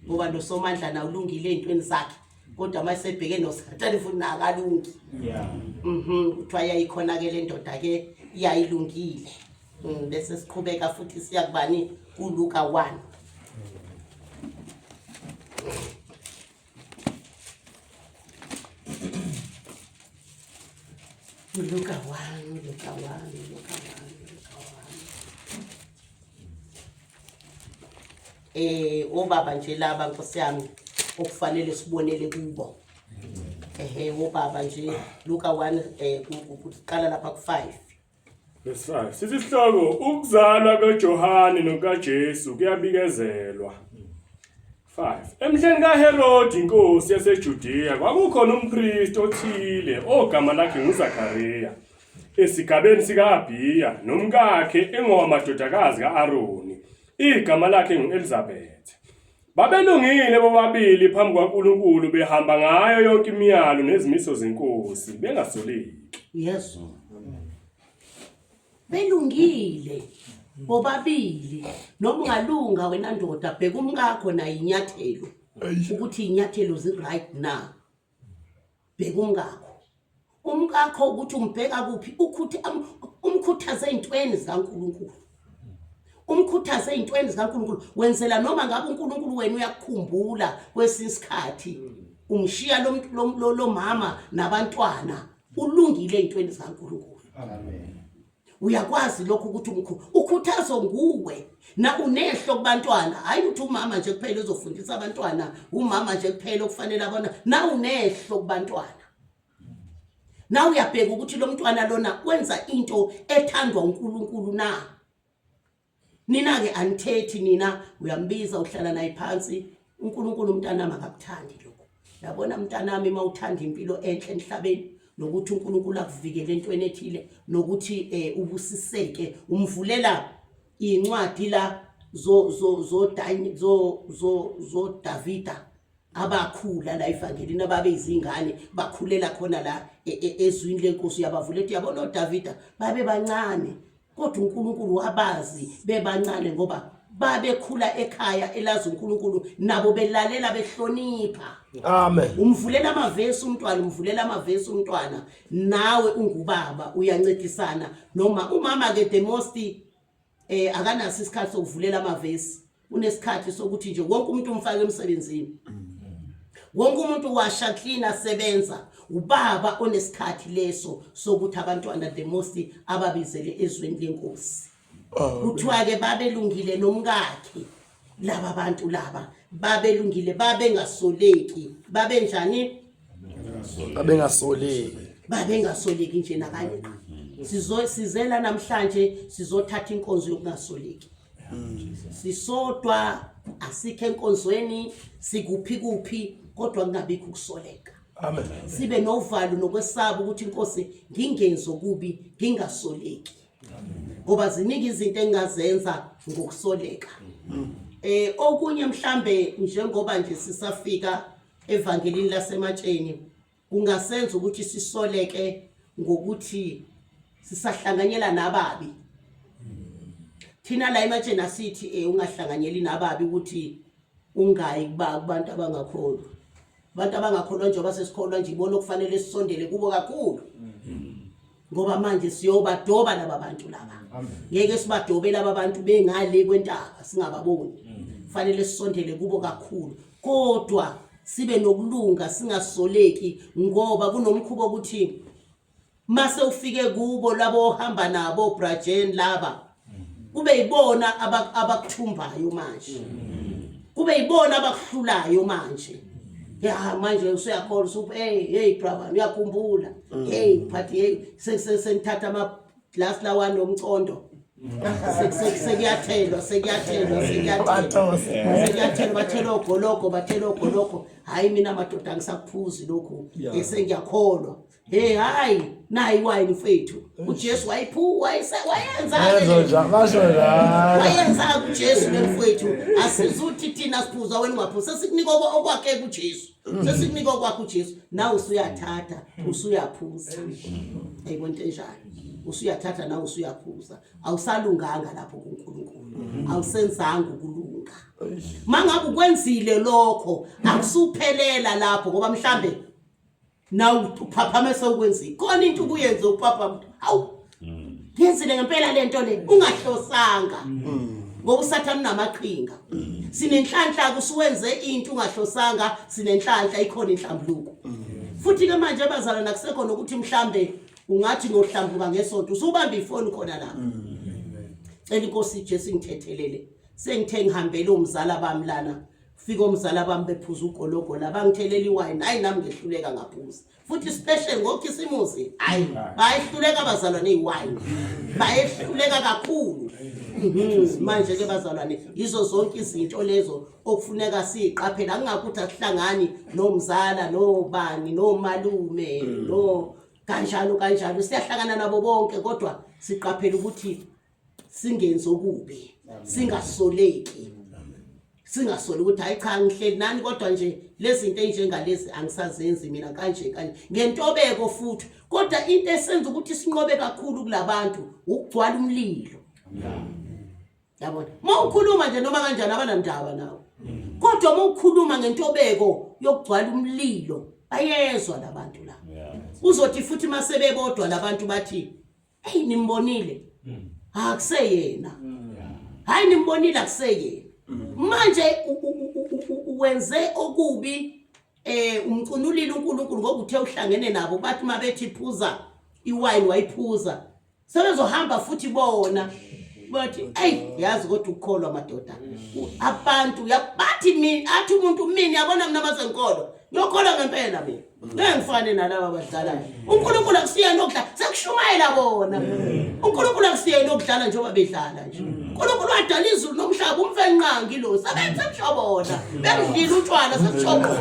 ngoba nosomandla na ulungile ezintweni zakhe kodwa uma esebheke nosathane futhi nakalungi yeah kuthiwa yayikhona ke le ndoda ke yayilungile bese siqhubeka futhi siya kubani kuLuka 1 Luka 1 Luka 1 Luka 1 Luka 1 obaba nje laba nkosi yami okufanele sibonele kubo ehe obaba nje Luka 1 kuqala lapha ku5 Verse 5. Sithi isihloko ukuzalwa kaJohane nokaJesu kuyabikezelwa. 5. Emhleni kaHerodi inkosi yaseJudiya kwakukhona umpristi othile ogama lakhe nguZakariya esigabeni sika-Abhiya nomkakhe engowamadodakazi ka-Aroni igama lakhe ngu-Elizabethe. Babelungile bobabili phambi kwaNkulunkulu behamba ngayo yonke imiyalo nezimiso zenkosi bengasoleki. Yes. Belungile bobabili noma ungalunga wena ndoda bheka umkakho naye inyathelo ukuthi inyathelo zi right na. Bheka umkakho. Umkakho ukuthi umbheka kuphi ukhuthe umkhuthaze ezintweni zikaNkulunkulu. Umkhuthaze ezintweni zikaNkulunkulu wenzela noma ngabe uNkulunkulu wena uyakukhumbula kwesinye isikhathi umshiya lo lo mama nabantwana ulungile ezintweni zikaNkulunkulu. Amen. Uyakwazi lokho ukuthi umkhulu ukhuthazo nguwe na unehlo kubantwana hayi ukuthi umama nje kuphela uzofundisa abantwana umama nje kuphela okufanele abona na unehlo kubantwana na uyabheka ukuthi lo mntwana lona wenza into ethandwa uNkulunkulu na Nina-ke anithethi nina uyambiza uhlala naye phansi uNkulunkulu mntanami akakuthandi lokho yabona mntanami uma uthanda impilo enhle emhlabeni nokuthi uNkulunkulu akuvikele entweni ethile nokuthi eh ubusiseke umvulela incwadi la zo zo zo zo zo zo Davida abakhula la evangelini ababe izingane bakhulela khona la e, e, ezwini lenkosi uyabavulela uyabona oDavida babe bancane Kodwa uNkulunkulu wabazi bebancane ngoba babekhula ekhaya elazi uNkulunkulu nabo belalela behlonipha. Amen. Umvulela amavesi umntwana, umvulela amavesi umntwana. Nawe ungubaba uyancedisana noma umama ke the most eh akanaso isikhathi sokuvulela amavesi. Unesikhathi sokuthi nje wonke umuntu umfake emsebenzini. Wonke umuntu washa clean asebenza. Ubaba onesikhathi leso sokuthi abantwana the most ababizele ezweni lenkosi. Kuthiwa ke babelungile nomkakhe laba bantu laba babelungile babengasoleki babenjani Babengasoleki. Babengasoleki nje nakanye. Sizo sizela namhlanje sizothatha inkonzo yokungasoleki. Sisodwa asikho enkonzweni sikuphi kuphi kodwa kungabikho ukusoleka. Amen. Sibe novalo nokwesaba ukuthi inkosi ngingenzi okubi ngingasoleki. Ngoba ziningi izinto engingazenza ngokusoleka. Eh okunye mhlambe njengoba nje sisafika evangelini lasematsheni kungasenza ukuthi sisoleke ngokuthi sisahlanganyela nababi thina la ematsheni asithi eh ungahlanganyeli nababi ukuthi ungayi kuba kubantu abangakholwa abantu abangakholwa njengoba sesikholwa nje ibona okufanele sisondele kubo kakhulu ngoba manje siyobadoba laba bantu laba ngeke sibadobe laba bantu bengale kwentaba singababoni kufanele sisondele kubo kakhulu kodwa sibe nokulunga singasoleki ngoba kunomkhuba ukuthi mase ufike kubo labo ohamba nabo brajen laba kube yibona abakuthumbayo manje kube yibona abakuhlulayo manje ya manje usuyakholwa usuthi hey hey brother uyakhumbula hey phathi hey senithatha ama glass lawa nomcondo sekuyathelwa sekuyathelwa sekuyathelwa sekuyathelwa bathela ogologo bathela ogologo hayi mina madoda angisakuphuzi lokhu esengiyakholwa Hey hayi nayi wine mfethu. uJesu wayiphu wayenza Wayenza basho njalo. Wayenza uJesu le mfethu. Asizuthi thina siphuza wena ungaphuza. Sesikunika okwakhe kuJesu. Sesikunika okwakhe uJesu. Nawe usuyathatha usuyaphuza. Ayibona into enjani. Usuyathatha nawe usuyaphuza. Awusalunganga lapho kuNkulunkulu. Awusenzanga ukulunga. Mangabe ukwenzile lokho akusuphelela lapho ngoba mhlambe nawe uphaphame sewukwenzile khona into ukuyenze uphaphama hawu ngiyenzile ngempela lento le ungahlosanga ngoba usathane unamaqhinga sinenhlanhla kusuwenze into ungahlosanga sinenhlanhla ikhona inhlambuluko futhi ke manje bazalwana kusekho nokuthi mhlambe ungathi ngohlambuka ngesonto usubamba ifoni khona lapho cela inkosi Jesu ingithethelele sengithe ngihambele umzala bami lana fika omzala bami bephuza ugologo la bangithelela iwayini hayi nami ngehluleka ngaphuza futhi special ngokhisimusi hayi bayehluleka abazalwane iwayini bayehluleka kakhulu mhm. manje ke bazalwane yizo zonke izinto lezo okufuneka siyiqaphele akungakuthi asihlangani nomzala nobani nomalume no kanjalo kanjalo siyahlangana nabo bonke kodwa siqaphele ukuthi singenzi okubi singasoleki singasoli ukuthi hayi cha ngihleli nani kodwa nje lezi zinto enjengalezi angisazenzi mina kanje kanje ngentobeko futhi kodwa into esenza ukuthi sinqobe kakhulu kulabantu ukugcwala umlilo yabona uma ukhuluma nje noma kanjani abanandaba nawe kodwa uma ukhuluma ngentobeko yokugcwala umlilo bayezwa labantu la uzothi futhi masebebodwa labantu bathi Hey nimbonile. Akuseyena. Hayi nimbonile akuseyena. Manje wenze okubi eh umcunulile uNkulunkulu ngoba uthe uhlangene nabo bathi mabethi phuza iwine wayiphuza sebezohamba futhi bona bathi eyi yazi kodwa ukukholwa madoda abantu bathi mina athi umuntu mina yabona mina masenkolo ngiyokholwa ngempela mina ngeke ngifane nalaba abadlalayo uNkulunkulu akusiyena okudlala sekushumayela bona uNkulunkulu akusiyena okudlala njengoba bedlala nje uNkulunkulu wadala izulu nomhlaba umfenqangi lo sebenze kusho bona bengidlile utshwala sekusho bona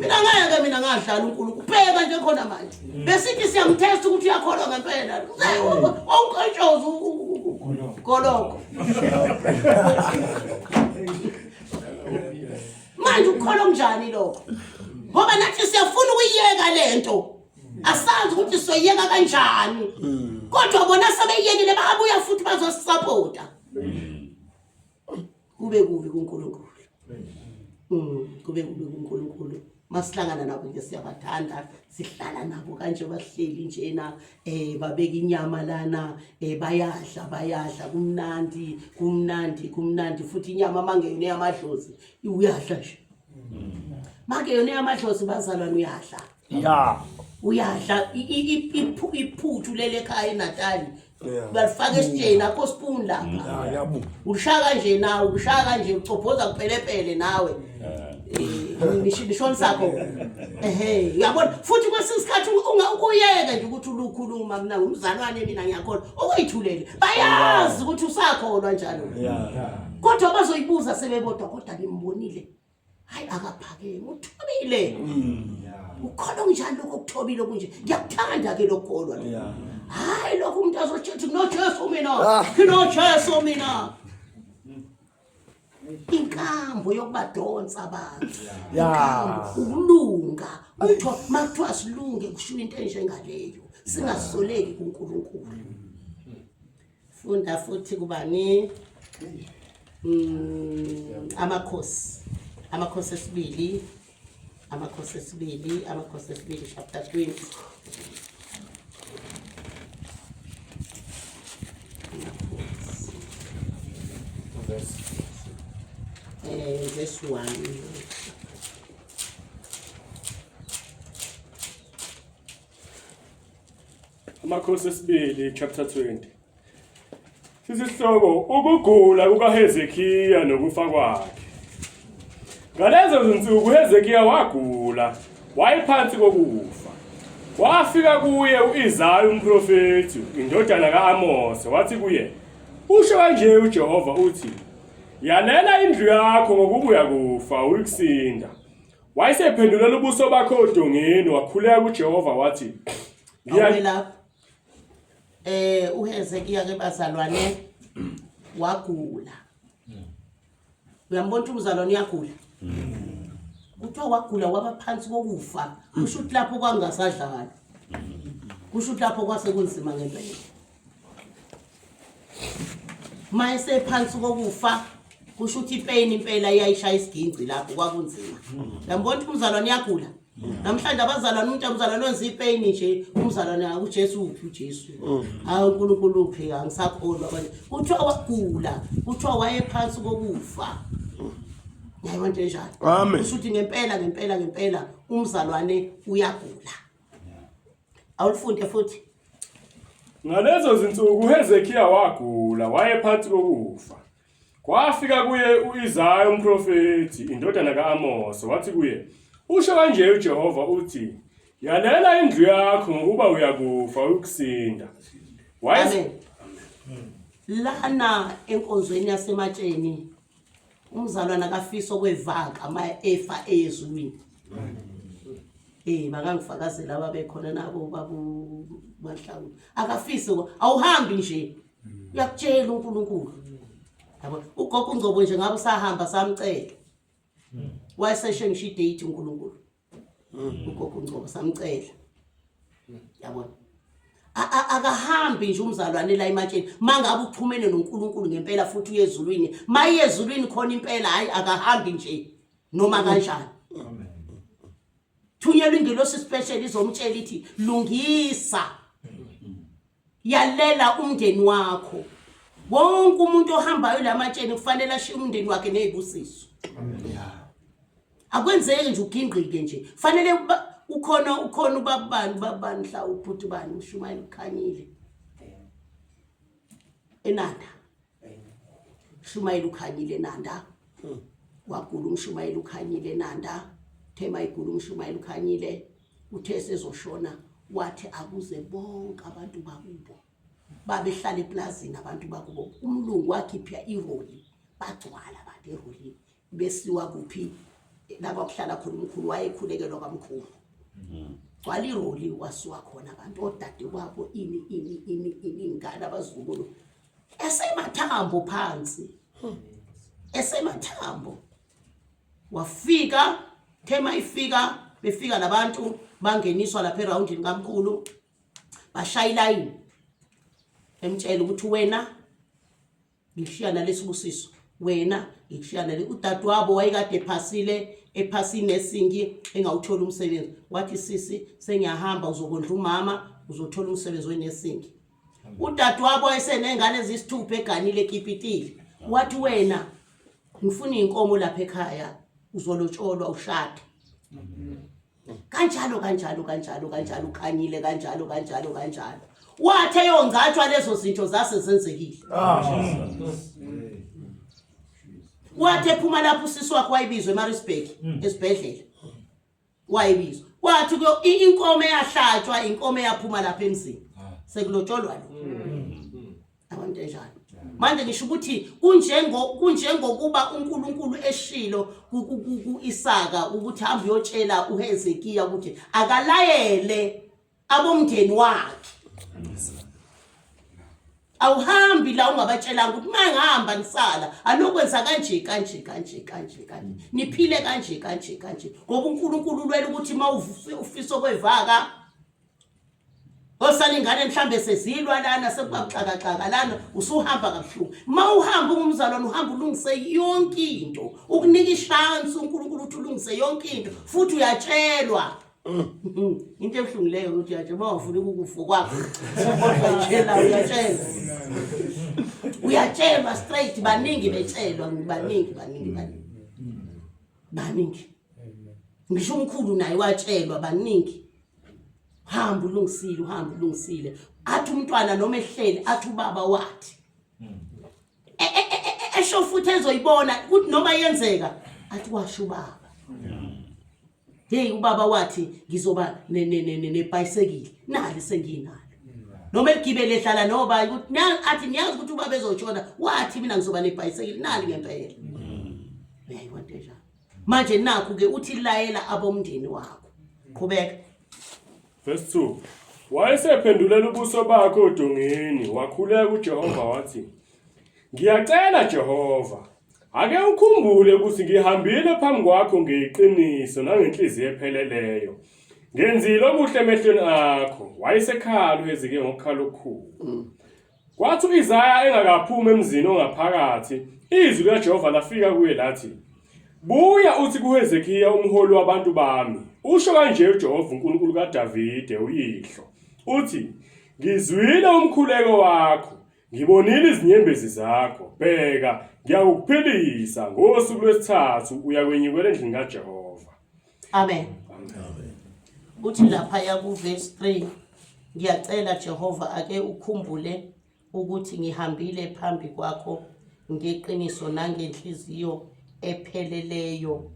mina ngeke mina ngadlala uNkulunkulu bheka nje khona manje besithi siyamthesta ukuthi uyakholwa ngempela wawunkoshoza goloko manje ukukholwa kunjani lokho ngoba nathi siyafuna ukuyiyeka lento asazi ukuthi soyiyeka kanjani kodwa bona sebeyiyekile babuya futhi bazosisapota kube kubi kuNkulunkulu kube kubi kuNkulunkulu masihlangana nabo nje siyabathanda sihlala nabo kanje bahleli njena eh babeka inyama lana eh bayadla bayadla kumnandi kumnandi kumnandi futhi inyama mangeyona yamadlozi uyadla nje mangeyona yamadlozi bazalwane uyadla ya uyadla iphuthu lele ekhaya eNatali balifaka esitsheni akho spoon lapha ushaya kanje nawe ushaya kanje ucobhoza kuphelepele nawe nishonisa khona ehe uyabona futhi kwesinye isikhathi ukuyeka nje ukuthi ulukhuluma mina ngumzalwane mina ngiyakholwa ukuyithulele bayazi ukuthi usakholwa njalo kodwa bazoyibuza sebebodwa kodwa nimbonile hayi akaphakeme uthobile ukholwa kunjani lokho okuthobile okunje ngiyakuthanda ke lokholwa lokho hayi lokho umuntu azotshethi nginojesu mina ah. nginojesu mina inkambo yokubadonsa abantu inkambo ukulunga kuthiwa makuthiwa silunge kushiwo into enjengaleyo singasoleki kuNkulunkulu Funda futhi kubani? Mm, amakhosi. Amakhosi esibili. Amakhosi esibili, amakhosi esibili chapter 20. Amakhosi. Eh, verse 1. Amakhosi esibili chapter 20. Sisihloko ukugula kukaHezekiya nokufa kwakhe. Ngalezo zinsuku uHezekiya wagula, wayephansi kokufa. Wafika kuye uIsaya umprofethi, indodana kaAmose, wathi kuye, Usho kanje uJehova uthi, Yalela indlu yakho ngokuba uyakufa uyikusinda. Wayesephendulela ubuso bakhe odongeni wakhuleka kuJehova wathi Ngiya eh uHezekiya ke bazalwane wagula. Uyambona ukuthi umzalwane uyagula. Kuthiwa wagula waba phansi kokufa. Kusho ukuthi lapho kwangasadlali. Kusho ukuthi lapho kwase kunzima ngempela. Mayesephansi kokufa kusho ukuthi ipeni impela iyayishaya isiginci lapho kwakunzima. Uyambona ukuthi umzalwane uyagula. Namhlanje abazalwane umuntu umzalwane wenza ipeni nje umzalwane uJesu uphi uJesu. Hayi uNkulunkulu uphi angisakholwa manje. Kuthiwa wagula, kuthiwa wayephansi kokufa. Yayibona into enjalo. Amen. Kusho ukuthi ngempela ngempela ngempela umzalwane uyagula. Awulifunde futhi. Ngalezo zinsuku uHezekiya wagula, wayephathi kokufa. Kwafika kuye uIsaya umprofethi, indodana kaAmose, wathi kuye, Usho kanje uJehova uthi, Yalela indlu yakho ngokuba uyakufa uyokusinda. Wayes Amen. Lana enkonzweni yasematsheni umzalwana akafisa okwevaka ma efa ezulwini. Eh bakangifakazela ababekhona nabo babu Mahlangu. Akafisi awuhambi nje. Uyakutshela uNkulunkulu. Yabo ugogo uNgcobo nje ngabe usahamba samcela. Wayeseshe ngisho idate uNkulunkulu. Ugogo uNgcobo samcela. Yabona. Akahambi nje umzalwane la ematsheni mangabe uxhumene noNkulunkulu ngempela futhi uye ezulwini maye ezulwini khona impela hayi akahambi nje noma kanjani thunyelwa ingelosi special izomtshela ithi lungisa yalela umndeni wakho Wonke umuntu ohambayo lamatsheni kufanele ashiye umndeni wakhe nezibusiso. Akwenzeki nje ugingqike nje. Fanele ukhona ukhona ubabani ubabani hla ubhuti bani ushumayela ukhanyile. Enanda. Shumayela ukhanyile enanda. Wagula umshumayela ukhanyile enanda. Thema igula umshumayela ukhanyile. Uthe sezoshona wathi akuze bonke abantu bakubo. Babehlala eplazini abantu bakubo. Umlungu wakhipha iroli bagcwala abantu erolini. Besiwa kuphi la kwakuhlala khona umkhulu wayekhulekelwa kwamkhulu. Gcwala iroli wasuka khona abantu odade wabo ini ini ini ini ingane abazukulu esemathambo phansi esemathambo wafika thema ifika befika labantu bangeniswa lapha erawundini kamkhulu bashaya ilayini emtshela ukuthi wena ngikushiya nalesibusiso wena ngikushiya nale udadewabo wayekade ephasile ephasini nesingi engawutholi umsebenzi wathi sisi sengiyahamba uzokondla umama uzothola umsebenzi wenesingi udadewabo wayesenengane ezisithupha eganile ekipitile wathi wena ngifuna iy'nkomo lapha ekhaya uzolotsholwa ushade kanjalo kanjalo kanjalo kanjalo ukhanyile kanjalo kanjalo kanjalo wathi eyongcatshwa lezo zinto zase zenzekile wathi ephuma lapho usisi wakhe wayibizwa eMaritzburg esibhedlela wayibizwa wathi kuyo inkomo eyahlatshwa inkomo eyaphuma lapha emzini sekulotsholwa lo abantu enjalo manje ngisho ukuthi kunjengo kunjengokuba uNkulunkulu eshilo kuIsaka ukuthi hamba uyotshela uHezekiya ukuthi akalayele abomndeni wakhe awuhambi la ungabatshelanga ukuthi uma ngihamba nisala anokwenza kanje kanje kanje kanje kanje niphile kanje kanje kanje ngoba uNkulunkulu ulwela ukuthi uma ufisa okwevaka osala ingane mhlambe sezilwa lana sekuba buxakaxaka lana usuhamba kabuhlungu uma uhamba ungumzalwane uhamba ulungise yonke into ukunika ishansi uNkulunkulu uthi ulungise yonke into futhi uyatshelwa into ebuhlungu leyo ukuthi uyatshelwa uma ufuna ukukufa kwakho kodwa tshela uyatshelwa uyatshelwa straight baningi betshelwa baningi baningi baningi baningi ngisho umkhulu naye watshelwa baningi hamba ulungisile uhamba ulungisile athi umntwana noma ehleli athi ubaba wathi e, e, e, esho futhi ezoyibona ukuthi noma yenzeka athi washo ubaba hey ubaba wathi ngizoba nebhayisekile nali senginalo noma eligibele ehlala noba ukuthi athi niyazi ukuthi ubaba ezoshona wathi mina ngizoba nebhayisekile nali ngempela uyayibona into enjalo manje nakhu ke uthi layela abomndeni wakho qhubeka Verse 2 Wayesephendulela ubuso bakhe odongeni wakhuleka kuJehova wathi Ngiyacela Jehova ake ukhumbule ukuthi ngihambile phambi kwakho ngeqiniso nangenhliziyo epheleleyo ngenzile okuhle emehlweni akho wayesekhala uHezekiya ngokukhala okukhulu Kwathi u-Isaya engakaphumi emzini ongaphakathi, izwi likaJehova lafika kuye lathi, Buya uthi kuHezekiya umholi wabantu bami, usho kanje uJehova uNkulunkulu kaDavide uyihlo, uthi, Ngizwile umkhuleko wakho, ngibonile izinyembezi zakho. Bheka, ngiyakukuphilisa ngosuku lwesithathu uyakwenyukela endlini kaJehova. Amen. Amen. Uthi lapha ya ku verse 3 ngiyacela Jehova ake ukhumbule ukuthi ngihambile phambi kwakho ngeqiniso nangenhliziyo epheleleyo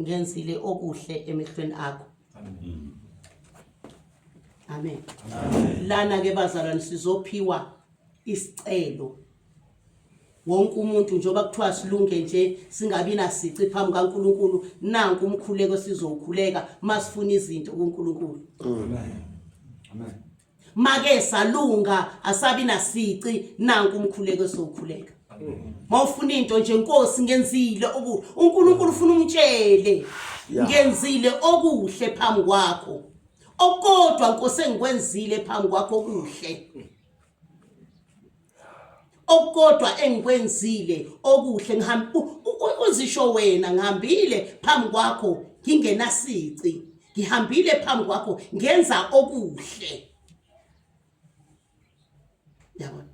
ngenzile okuhle emehlweni akho. Amen. Lana ke bazalwane sizophiwa isicelo wonke umuntu njengoba kuthiwa silunge nje singabi nasici phambi kaNkuluNkulu nanku umkhuleko sizowukhuleka masifuna izinto kuNkulunkulu amen amen make salunga asabi nasici nanku umkhuleko esowukhuleka mawufuna into nje Nkosi ngenzile oku uNkulunkulu ufuna umtshele ngenzile okuhle phambi kwakho okodwa Nkosi engikwenzile phambi kwakho okuhle okukodwa engikwenzile okuhle ngihamba uzisho wena ngihambile phambi kwakho ngingenasici ngihambile phambi kwakho ngenza okuhle yabona.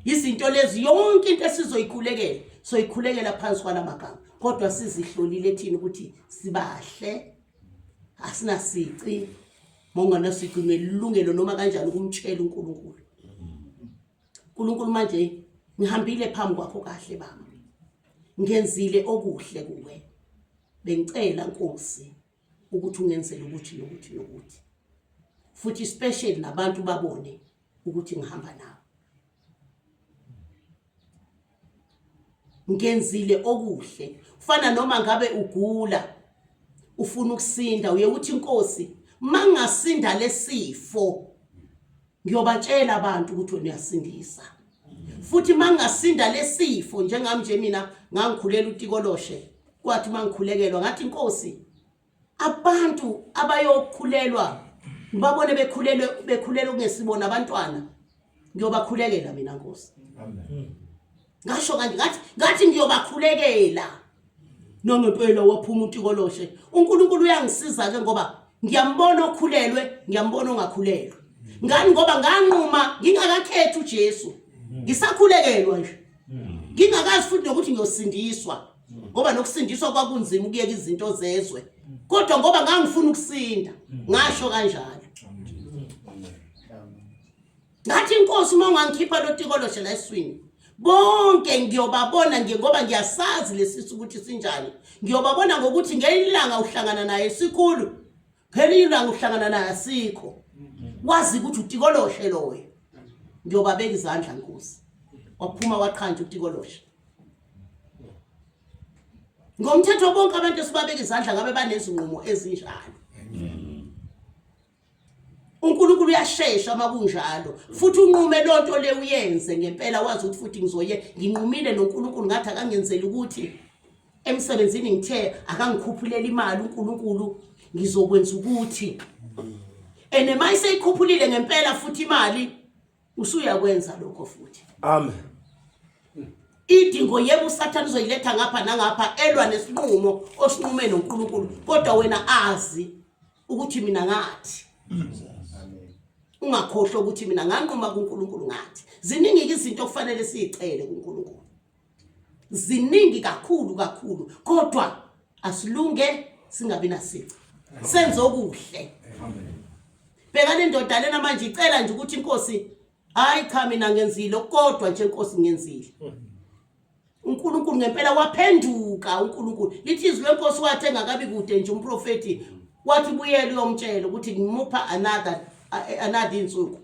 Izinto lezi yonke into esizoyikhulekela soyikhulekela phansi kwalamagama kodwa sizihlolile thina ukuthi sibahle asinasici monganasici nelungelo noma kanjani ukumtshela uNkulunkulu. uNkulunkulu manje ngihambile phambi kwakho kahle baba. Ngenzile okuhle kuwe. Bengicela Nkosi ukuthi ungenzele ukuthi nokuthi nokuthi. Futhi special nabantu babone ukuthi ngihamba nawe. Ngenzile okuhle. Kufana noma ngabe ugula ufuna ukusinda uye uthi inkosi mangasinda lesifo ngiyobatshela abantu ukuthi wena uyasindisa futhi mangasinda lesifo njengami nje mina ngangikhulela utikoloshe kwathi mangikhulekelwa ngathi inkosi abantu abayokhulelwa ngibabone bekhulelwe bekhulelwe kungesibona abantwana ngiyobakhulekela mina nkosi amen ngasho kanje ngathi ngathi ngiyobakhulekela nongempela waphuma utikoloshe uNkulunkulu uyangisiza ke ngoba ngiyambona okhulelwe ngiyambona ongakhulelwe ngani ngoba nganquma ngingakakhethi uJesu ngisakhulekelwa nje ngingakazi futhi nokuthi ngiyosindiswa ngoba nokusindiswa kwakunzima ukuyeka izinto zezwe kodwa ngoba ngangifuna ukusinda ngasho kanjalo ngathi inkosi uma ungangikhipha lo tikoloshe la eswini bonke ngiyobabona nje ngoba ngiyasazi lesisu ukuthi sinjani ngiyobabona ngokuthi ngelinye ilanga uhlangana naye sikhulu ngelinye ilanga uhlangana naye asikho wazi ukuthi utikoloshe loyo ngiyobabeka izandla nkosi waphuma waqhanja utikoloshe ngomthetho bonke abantu esibabeka izandla ngabe banezinqumo ezinjalo uNkulunkulu uyashesha uma kunjalo futhi unqume lonto le uyenze ngempela wazi ukuthi futhi ngizoye nginqumile noNkulunkulu ngathi akangenzeli ukuthi emsebenzini ngithe akangikhuphulele imali uNkulunkulu ngizokwenza ukuthi ene mayiseyikhuphulile ngempela futhi imali usuyakwenza lokho futhi amen idingo yebo usathane uzoyiletha ngapha nangapha elwa nesinqumo osinqume noNkulunkulu kodwa wena azi ukuthi mina ngathi ungakhohlwa ukuthi mina nganquma kuNkulunkulu ngathi ziningi izinto okufanele siyicele kuNkulunkulu ziningi kakhulu kakhulu kodwa asilunge singabi nasici senze okuhle bheka le ndoda lena manje icela nje ukuthi inkosi hayi cha mina ngenzile kodwa nje inkosi ngenzile uNkulunkulu ngempela waphenduka uNkulunkulu lithi izwi lenkosi wathi engakabi kude nje umprofeti wathi buyela uyomtshela ukuthi ngimupha another another insuku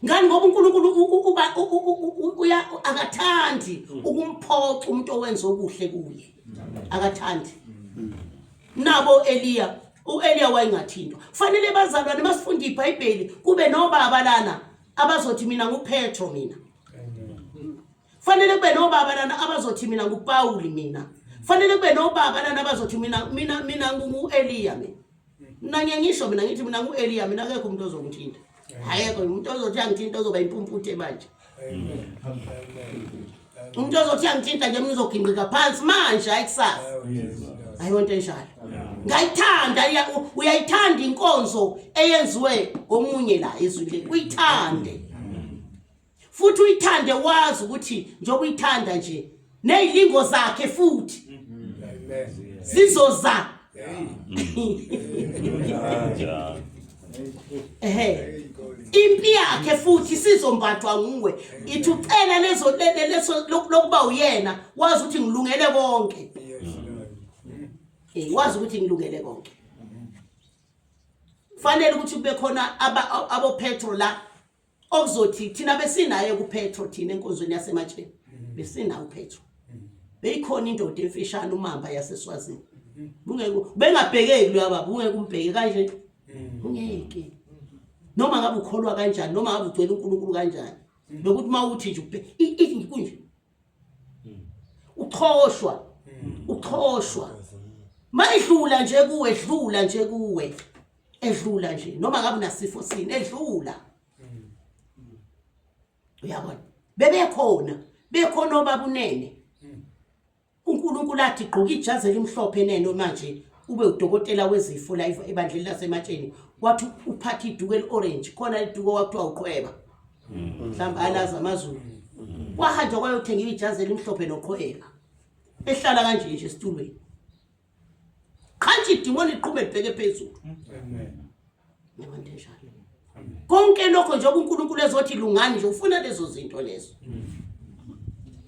ngani ngoba uNkulunkulu uba uya akathandi ukumphoxa umuntu owenza okuhle kuye akathandi nabo Eliya uEliya wayengathintwa fanele bazalwane masifunda iBhayibheli kube nobaba lana abazothi mina nguPetro mina fanele kube nobaba lana abazothi mina nguPawuli mina fanele kube nobaba lana abazothi mina mina mina ngu-Eliya mina mina ngiyangisho mina ngithi mina ngu-Eliya mina akekho umuntu ozongithinta ayekho umuntu ozothi angithinta ozoba impumputhe manje umuntu ozothi angithinta nje mina uzoginqika phansi manje hayi kusasa ayonto enjalo ngayithanda uyayithanda inkonzo eyenziwe omunye la ezwini uyithande futhi uyithande wazi ukuthi njengoba uyithanda nje nezilingo zakhe futhi zizoza ehe impi yakhe futhi sizombathwa nguwe ithi ucela lezo leso lokuba uyena wazi ukuthi ngilungele konke eh wazi ukuthi ngilungele konke fanele ukuthi kube khona abo Petro la okuzothi thina besinaye kuPetro thina enkonzweni yasematsheni besinawo uPetro beyikhona indoda emfishane umamba yaseSwazini bungeke bengabhekeki lo baba ungeke umbheke kanje ungeke noma ngabe ukholwa kanjani noma ngabe ugcwele uNkulunkulu kanjani bekuthi uma uthi nje ubheke ithi kunje uxhoshwa uxhoshwa mayidlula nje kuwe dlula nje kuwe edlula nje noma ngabe unasifo sini edlula uyabona bebekhona bekhona obabunene uNkulunkulu athi gqoka ijazi elimhlophe nene manje ube udokotela wezifo la ebandleni lasematsheni wathi uphatha iduku eli-orange khona liduku okwakuthiwa uqhweba Mhlawumbe alazi amaZulu. Kwahanjwa kwayothengiwa ijazi elimhlophe noqhweba. Ehlala kanje nje esitulweni. Qhantsha idimoni liqhume libheke phezulu. Amen. Nyabantu enjalo. Konke lokho nje uNkulunkulu ezothi lungani nje ufuna lezo zinto lezo.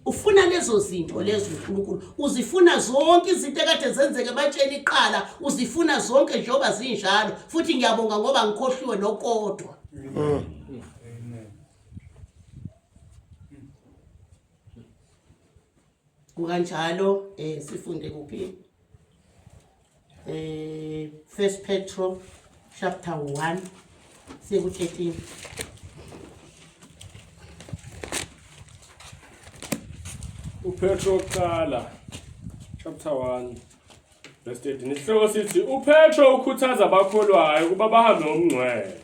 Ufuna lezo zinto lezo uNkulunkulu. Uzifuna zonke izinto ekade zenzeke ematsheni iqala, uzifuna zonke njengoba zinjalo. Futhi ngiyabonga ngoba ngikhohliwe nokodwa. Kukanjalo eh sifunde kuphi? Eh First Petro chapter 1 siye ku 13. UPetro wokuqala chapter 1 Verse 13 isihloko sithi uPetro ukhuthaza abakholwayo ukuba bahambe ngomngcwele.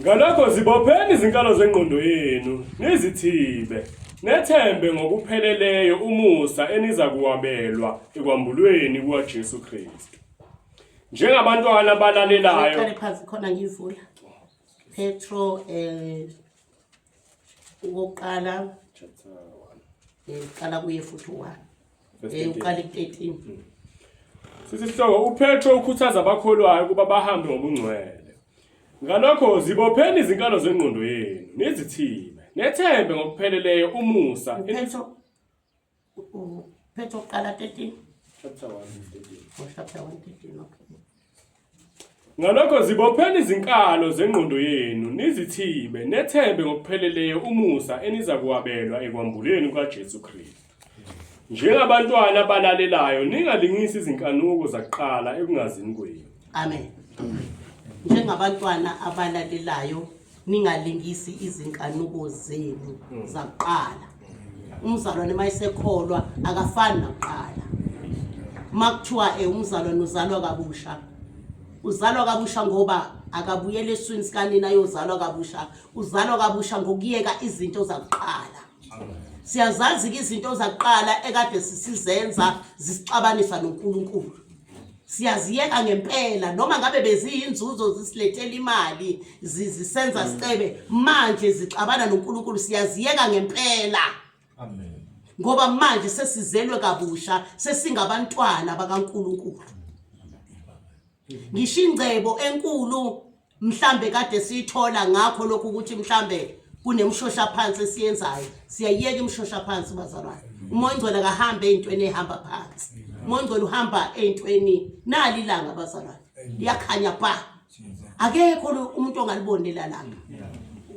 Ngalokho zibopheni izinkalo zengqondo yenu, nizithibe, nethembe ngokupheleleyo umusa eniza kuwabelwa ekwambulweni kukaJesu Kristu. Njengabantwana abalalelayo. Ngiqale phansi khona ngivula. Petro eh okokuqala Chapter 1. eh uqala kuye futhi u1. Verse Eh 13. uqala ku-13. Sithi sihloko uPetro ukhuthaza abakholwayo ukuba bahambe ngobungcwele. Ngalokho zibopheni izinkalo zengqondo yenu, nizithibe, nethembe ngokupheleleyo umusa. UPetro uPetro uqala 13. Chapter 1 verse 13. Oh, chapter 1 13 okay. Ngalokho zibopheni izinkalo zengqondo yenu, nizithibe, nethembe ngokupheleleyo umusa eniza kuwabelwa ekwambuleni kukaJesu Kristu. Njengabantwana abalalelayo, ningalingisi izinkanuko zakuqala ekungazini kwenu. Amen. Njengabantwana abalalelayo ningalingisi izinkanuko zenu zakuqala. Umzalwane mayesekholwa akafani nakuqala. Makuthiwa eh umzalwane uzalwa kabusha. Uzalwa kabusha ngoba akabuyele eswini sikanina ayozalwa kabusha. Uzalwa kabusha ngokuyeka izinto zakuqala. Siyazazi ke izinto zakuqala ekade sisizenza zisixabanisa noNkulunkulu. Siyaziyeka ngempela noma ngabe beziyinzuzo zisilethela imali zisenza sicebe manje zixabana noNkulunkulu siyaziyeka ngempela. Amen. Ngoba manje sesizelwe kabusha sesingabantwana bakaNkulunkulu. Ngisho ingcebo enkulu mhlambe kade siyithola ngakho lokhu ukuthi mhlambe kunemshosha phansi esiyenzayo siyayiyeka imshosha phansi bazalwane umoya ongcwele akahambe ey'ntweni ey'hamba phansi umoya ongcwele uhamba ey'ntweni nali ilanga bazalwane liyakhanya ba akekho umuntu ongaliboni lalanga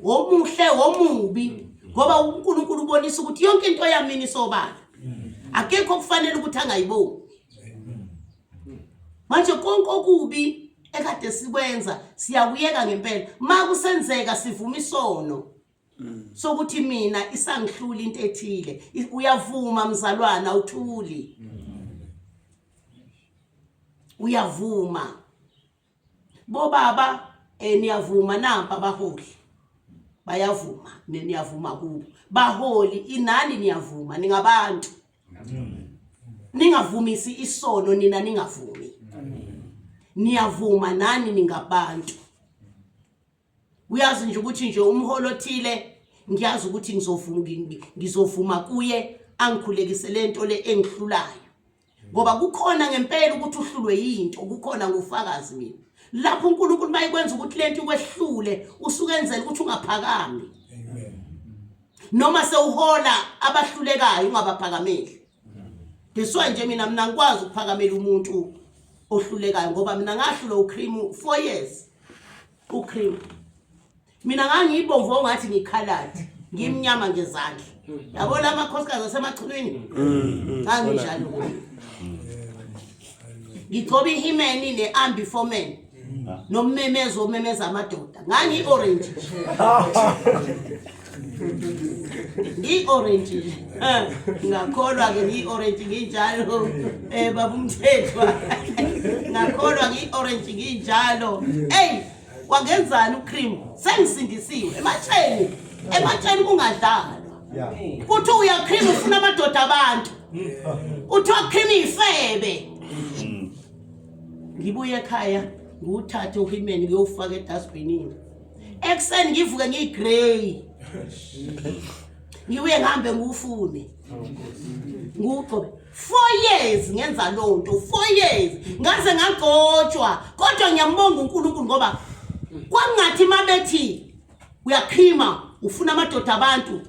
womuhle womubi ngoba uNkulunkulu ubonisa ukuthi yonke into yamini isobala akekho kufanele ukuthi angayiboni manje konke okubi ekade sikwenza siyakuyeka ngempela ma kusenzeka sivuma isono sokuthi mina isangihlula into ethile uyavuma mzalwana uthuli uyavuma bobaba eh niyavuma nampa abaholi bayavuma niyavuma kubo baholi inani niyavuma ningabantu ningavumisi isono nina ningavumi niyavuma nani ningabantu uyazi nje ukuthi nje umholo othile ngiyazi ukuthi ngizovuma ngizovuma kuye angikhulekise lento le engihlulayo ngoba kukhona ngempela ukuthi uhlulwe yinto kukhona ngufakazi mina lapho uNkulunkulu mayekwenza ukuthi lento ikwehlule usuke enzela ukuthi ungaphakami Amen. Noma sewuhola abahlulekayo ungabaphakameli. This why nje mina mina ngikwazi ukuphakamela umuntu ohlulekayo ngoba mina ngahlulwa ucream 4 years. Ucream. Mina ngangiyibomvu ongathi ngikhaladi, ngimnyama ngezandla. Yabo la makhosikazi asemachunwini? Nganginjalo kuyo. Ngigcoba ihimeni ne-ambi for men. Nommemezo omemeza amadoda. Ngangi-orange nje. Ngiyi-orange nje. Eh, Ngakholwa ke ngiyi-orange nginjalo. Eh baba uMthethwa. Ngakholwa ngiyi-orange nginjalo. Ey, wangenzani ucream? Sengisindisiwe ematsheni. Ematsheni kungadlalwa. Kuthi uya cream ufuna amadoda abantu. Uthiwa cream ifebe. Ngibuye ekhaya ngiwuthathe uhimeni ngiyowufaka edustbinini. Ekuseni ngivuke ngiyigrey. Ngibuye ngihambe ngiwufune. Ngiwugcobe. 4 years ngenza lonto, 4 years ngaze ngagcotshwa. Kodwa ngiyambonga uNkulunkulu ngoba kwangathi mabethi uyakhima ufuna amadoda abantu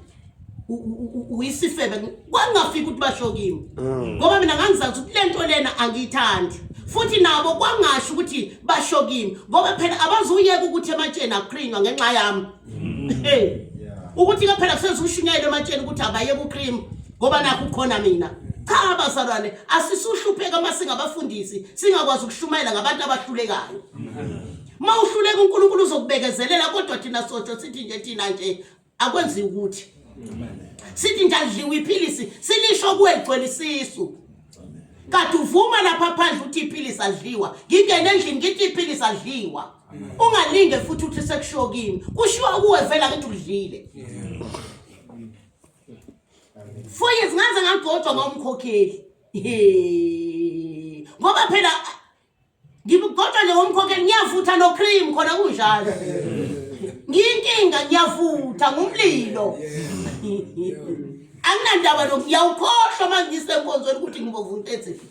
uyisifebe kwangafiki ukuthi basho kimi mm. ngoba mina ngangizazi ukuthi lento lena angiyithandi futhi nabo kwangasho ukuthi basho kimi ngoba phela abazuyeka ukuthi ematsheni akukrinywa ngenxa yami mm. hey ukuthi ke phela kusezushunyayela ematsheni ukuthi abayeke ucream ngoba nakho kukhona mina cha bazalwane asisuhlupheka uma singabafundisi singakwazi ukushumayela ngabantu abahlulekayo uma uhluleka uNkulunkulu uzokubekezelela kodwa thina sotsho sithi nje thina nje akwenziwa ukuthi sithi nje alidliwa iphilisi silisho kuwe ligcwele isisu kade uvuma lapha phandle uthi iphilisi alidliwa ngingene endlini ngithi iphilisi alidliwa ungalinge futhi uthi sekushiwo kimi kushiwo kuwe vela ngithi udlile 4 years ngaze ngagcotshwa ngomkhokheli ngoba phela Ngikugodwa nje ngomkhokheli ngiyavutha no cream khona kunjalo. Ngiyinkinga ngiyavutha ngumlilo. Anginandaba lokhu ngiyawukhohlwa uma ngisenkonzweni ukuthi ngibovunta etsiphi.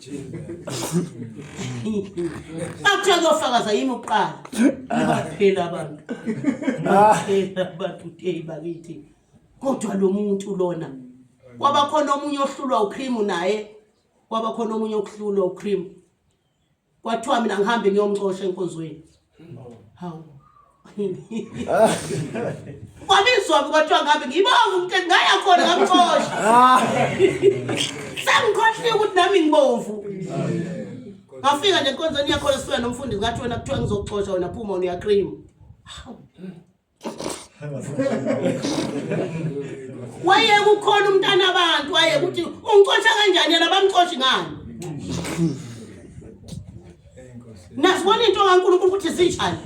Bakuthiwa kuyofakaza yimi ukuqala. Baphela abantu. Baphela abantu hey bakithi. Kodwa lo muntu lona kwabakhona omunye ohlulwa ucream naye kwabakhona omunye okuhlulwa ucream Kwathiwa mina ngihambe ngiyomxosha enkonzweni. Hawu. Kwabizwa kwathiwa ngihambe ngibonga umuntu ngaya khona ngamxosha. Sengikhohliwe ukuthi nami ngibomvu. Ngafika nje enkonzweni yakhona sifika nomfundisi ngathi wena kuthiwa ngizokuxosha wena phuma wena uyacream. Hawu. Waye kukhona umntana abantu waye ukuthi ungixosha kanjani yena bamxoshi ngani Nasibona into kaNkulunkulu ukuthi zinjani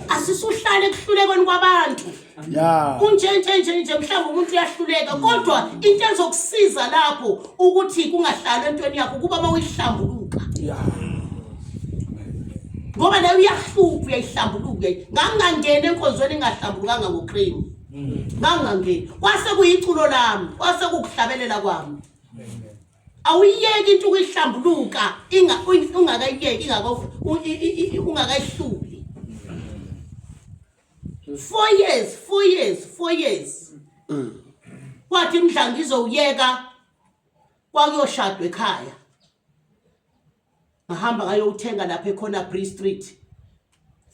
asisuhlale ekuhlulekweni kwabantu Yeah. Kunje nje nje nje mhlawumbe umuntu uyahluleka kodwa into ezokusiza lapho ukuthi kungahlalwa entweni yakho kuba uma uyihlambuluka. Yeah. Ngoba leyo uyahlupha uyayihlambuluka. Ngangingangena enkonzweni engahlambulukanga ngocream. Ngangingangeni. Kwase kuyiculo lami, kwase kukuhlabelela kwami. Awuyiyeki into ukuyihlambuluka inga ungakayiyeki ingaka ungakayihluli. 4 years 4 years 4 years kwathi mhla ngizowuyeka kwakuyoshadwa ekhaya ngahamba ngayowuthenga lapha ekhona Bree Street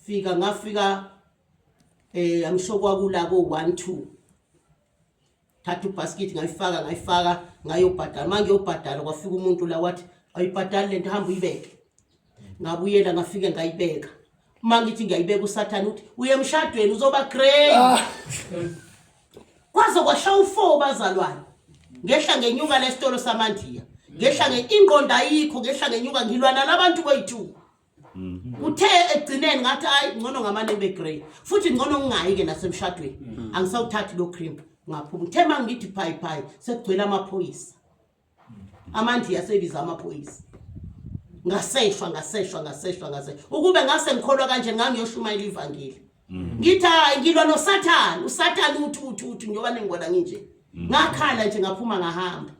fika ngafika eh angisho kwakula ko 1 2 thatha ubasket ngayifaka ngayifaka ngayobhadala uma ngiyobhadala kwafika umuntu la wathi ayibhadali lento hamba uyibeke ngabuyela ngafike ngayibeka uma ngithi ngiyayibeka usathane uthi uye emshadweni uzoba grey ah. kwaze kwasha u-four bazalwane ngehla ngenyuka lesitolo samandiya ngehla ingqondo ayikho ngehla ngenyuka ngilwa nalabantu boyi-two Uthe ekugcineni ngathi hayi ngcono ngamane ngibe grey futhi ngcono ngingayi ke nasemshadweni mm. angisawuthathi lo cream ngaphuma uthe mangithi phayi phayi sekugcwele amaphoyisa amandiya asebiza amaphoyisa ngaseshwa ngaseshwa ngaseshwa ngaseshwa ukube ngase ngikholwa kanje ngangiyoshumayela ivangeli mm. ngithi hayi ngilwa nosathane usathane uthi uthi uthi njengoba ningibona nginje mm. ngakhala nje ngaphuma ngahamba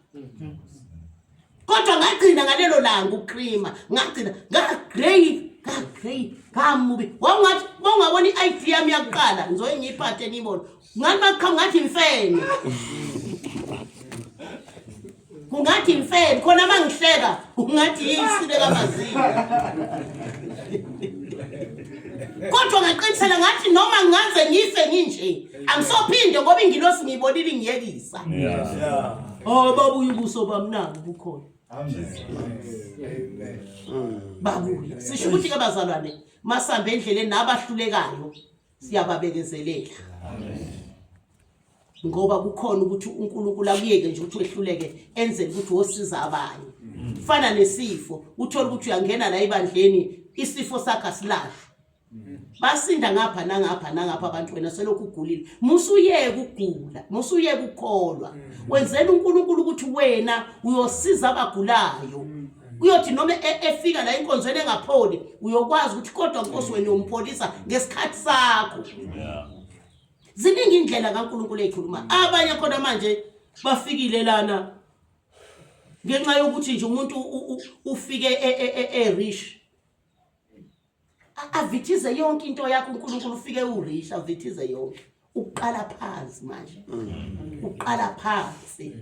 kodwa ngagcina ngalelo langa ukukrima ngagcina ngagrey ngagrey ngamubi wawungathi bawungabona i-id yami yakuqala ngizoye ngiyiphathe niyibone ngathi makuqhamu ngathi imfene kungathi imfene khona uma ngihleka ungathi yisile kamazinyo kodwa ngaqinisela ngathi noma ngingaze ngife nginje angisophinde ngoba ingilosi ngiyibonile ingiyekisa yeah. Oh babuya ubuso bami nabu bukhona. Amen. Amen. Babuya. Sisho ukuthi ke bazalwane masambe endleleni nabahlulekayo siyababekezelela. Amen. Ngoba kukhona ukuthi uNkulunkulu akuyeke nje ukuthi wehluleke enzele ukuthi wosiza abanye. Fana nesifo uthola ukuthi uyangena la ebandleni isifo sakhe asilashwa. Basinda ngapha nangapha nangapha abantu wena selokhu ugulile. Musuyeka ukugula, musuyeka ukukholwa. Wenzela uNkulunkulu ukuthi wena uyosiza abagulayo. Kuyothi noma e, efika la enkonzweni engapholi, uyokwazi ukuthi kodwa Nkosi wena uyompholisa ngesikhathi sakho. Yeah. Ziningi indlela kaNkulunkulu eyikhuluma. Abanye khona manje bafikile lana ngenxa yokuthi nje umuntu ufike e-rich e, e, avithize yonke into yakho uNkulunkulu ufike urich avithize yonke uqala phansi manje uqala phansi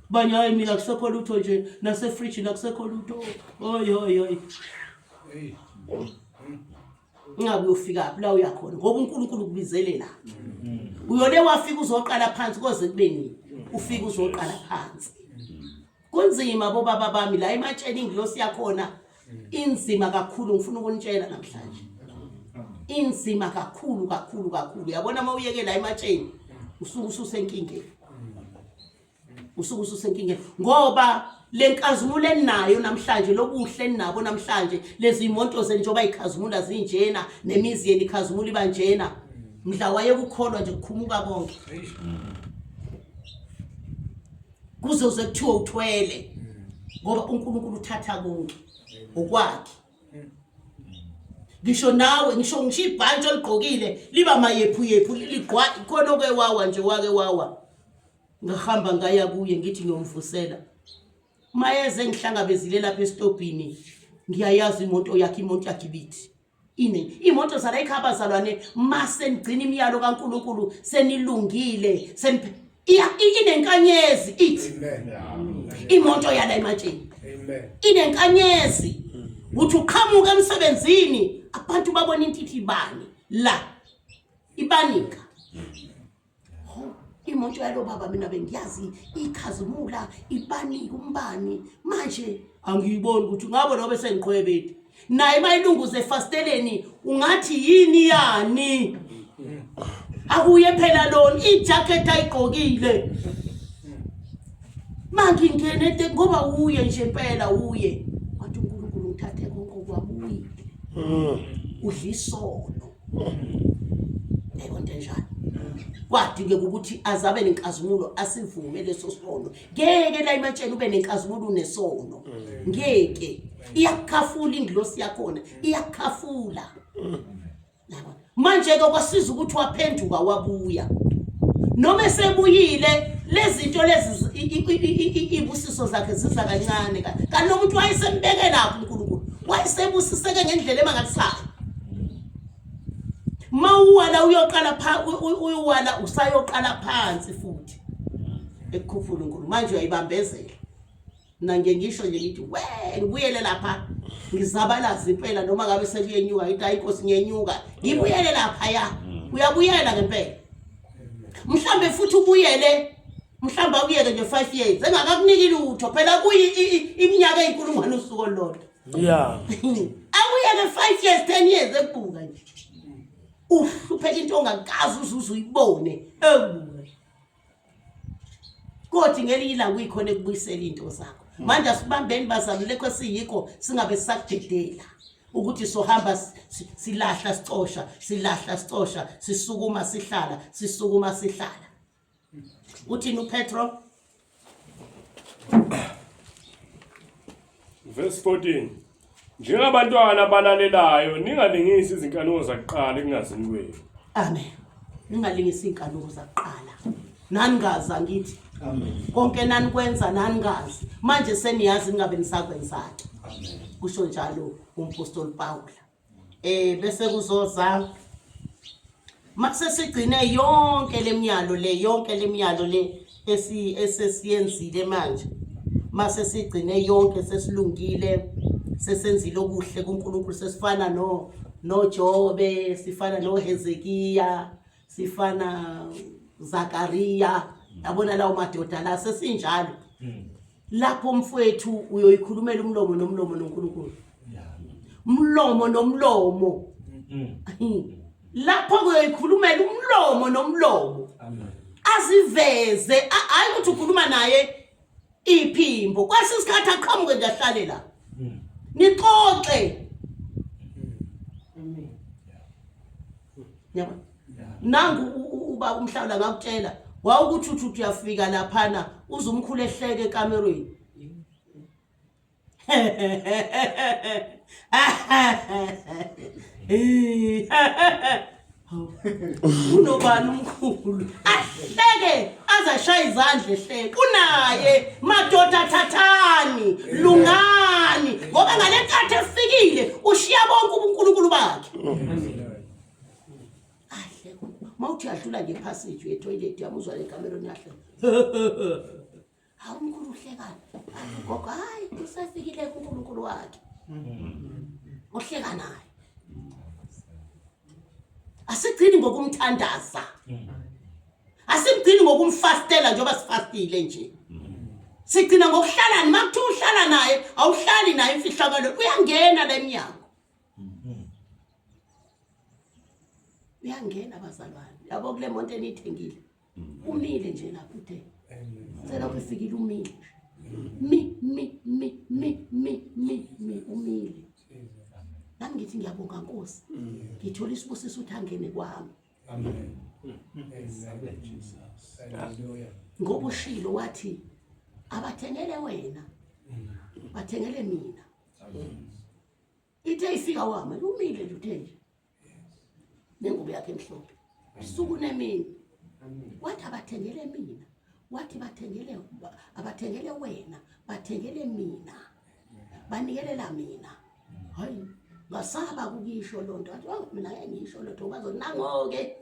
banye hayi mina kusekho lutho nje nasefrijini akusekho lutho oy oy oy ingabe uyofika la uyakhona ngoba uNkulunkulu ukubizele la uyole wafika uzoqala phansi koze kube nini ufika uzoqala phansi kunzima bobaba bami la ematsheni ingilosi yakhona inzima kakhulu ngifuna ukunitshela namhlanje inzima kakhulu kakhulu kakhulu yabona uma uyekela ematsheni usuke ususenkingeni usuke ususenkingeni ngoba lenkazimulo eninayo namhlanje lobuhle eninabo namhlanje lezi imoto zenu njengoba ikhazimula zinjena nemizi yenu ikhazimula iba njena mhla wayekukholwa nje kukhumuka konke kuzoze kuthiwe uthwele ngoba uNkulunkulu uthatha konke okwakhe ngisho nawe ngisho ngisho ibhantshi oligqokile liba mayephu yephu ligqwa khona oke wawa nje wake wawa ngahamba ngaya kuye ngithi ngiyomvusela mayeze ngihlangabezile lapha esitobhini ngiyayazi imoto yakhe imoto yakhe ibithi ine imoto zala ekhaya abazalwane mase nigcina imiyalo kaNkuluNkulu senilungile seniphe inenkanyezi ithi imoto yala ematsheni inenkanyezi uthi uqhamuka emsebenzini abantu babona into ithi ibani la ibanika imoto yalo baba mina bengiyazi ikhazimula ibanika umbani manje angiyiboni ukuthi ngabo lobe sengiqhwebeti naye mayilunguze efasiteleni ungathi yini yani akuye phela lona ijacket ayigqokile manje ngene ete ngoba uye nje impela uye wathi uNkulunkulu ngithathe konke okwabuyile udla isono yayibona into enjalo kwadingeka ukuthi azabe nenkazimulo asivume leso sono ngeke la ematsheni ube nenkazimulo unesono ngeke iyakukhafula ingilosi yakhona iyakukhafula yabona manje-ke kwasiza ukuthi waphenduka wabuya noma esebuyile lezinto lezi ibusiso zakhe ziza kancane kanti lo muntu wayesembeke lapho uNkulunkulu wayesebusiseke ngendlela emangalisayo mawuwala uyoqala pha uyuwala usayoqala phansi futhi ekukhuphula uNkulunkulu manje uyayibambezela mina ngiye ngisho nje ngithi we ngibuyele lapha ngizabalaza impela noma ngabe sekuyenyuka ngithi hayi inkosi ngiyenyuka ngibuyele lapha ya uyabuyela ngempela mhlambe futhi ubuyele mhlawumbe akuyeke nje 5 years engakakuniki lutho phela kuyi iminyaka eyinkulungwane usuku olulodwa yeah akuyeke 5 years 10 years ekubuka nje uhlupheka into ongakazi uzuze uyibone ekubuka kodwa ngelinye ilanga uyikhona ekubuyisela into zakho manje asibambeni bazalwane lekho esiyikho singabe sisakudedela ukuthi sohamba silahla sicosha silahla sicosha sisukuma sihlala sisukuma sihlala uthini uPetro Verse 14 Njengabantwana abalalelayo ningalingisi izinkanuko zakuqala ekungazini kwenu. Amen. Ningalingisi izinkanuko zakuqala. Nani ngazi angithi. Amen. Konke nanikwenza nani ngazi. Manje seniyazi ningabe nisakwenzake. Amen. Kusho njalo umpostoli Paul. Bese kuzoza mase sigcine yonke lemiyalo le yonke lemiyalo le esi esesiyenzile manje mase sigcine yonke sesilungile sesenzile okuhle kuNkulunkulu sesifana no noJobe sifana noHezekiya sifana Zakaria yabona lawo madoda la sesinjalo lapho mfowethu uyoyikhulumela umlomo nomlomo noNkulunkulu umlomo nomlomo lapho kuyoyikhulumela umlomo nomlomo aziveze hayi ukuthi ukhuluma naye iphimbo kwesinye isikhathi aqhamuke nje ahlale la nixoxe yabo nangu ubaba umhlawula ngakutshela wawukuthi uthi uthi uyafika laphana uze umkhulu ehleke ekamerweni unobani umkhulu umkhulu ahleke azashaya izandla ehleke unaye madoda thathani lungani ngoba ngalenkathi efikile ushiya bonke ubunkulunkulu bakhe ahle mawuthi adlula nje passage yetoilet yamuzwa le kameroni yahle hawu umkhulu uhlekani gogo hayi usefikile kuNkulunkulu wakhe uhleka naye asigcini ngokumthandaza asigcini ngokumfastela njengoba sifastile nje sigcina ngokuhlalani uma kuthiwa uhlala naye awuhlali naye imfihlakalo uyangena la emnyango uyangena bazalwane yabo kule monto eniyithengile umile nje lapho uthe selokhu ifikile umile mi mi mi mi mi mi mi umile nami ngithi ngiyabonga nkosi ngithola isibusiso ukuthi angene kwami Amen. Amen Jesus. Hallelujah. Ngoba ushilo wathi abathengele wena. Bathengele mina. Amen. Ithe ifika wama umile nje uthe nje. Nengubo yakhe emhlophe. Usuku nemini. Wathi abathengele mina. Wathi bathengele abathengele wena, bathengele mina. Banikelela mina. Hayi ngasaba kukisho lonto athi oh mina ngeke ngisho lotho bazonango-ke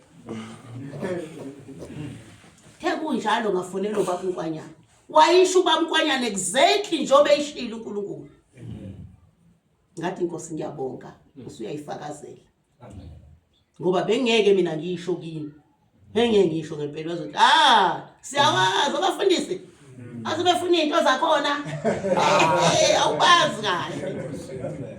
the kunjalo ngafonela ubaba unkwanyana wayisho ubaba unkwanyana exactly njengoba eyishilo uNkulunkulu ngathi inkosi ngiyabonga usuyayifakazela ngoba bengeke mina ngisho kini bengeke ngisho ngempela bazothi ah siyawazi abafundisi asebefuna izinto zakhona eh, awubazi kahle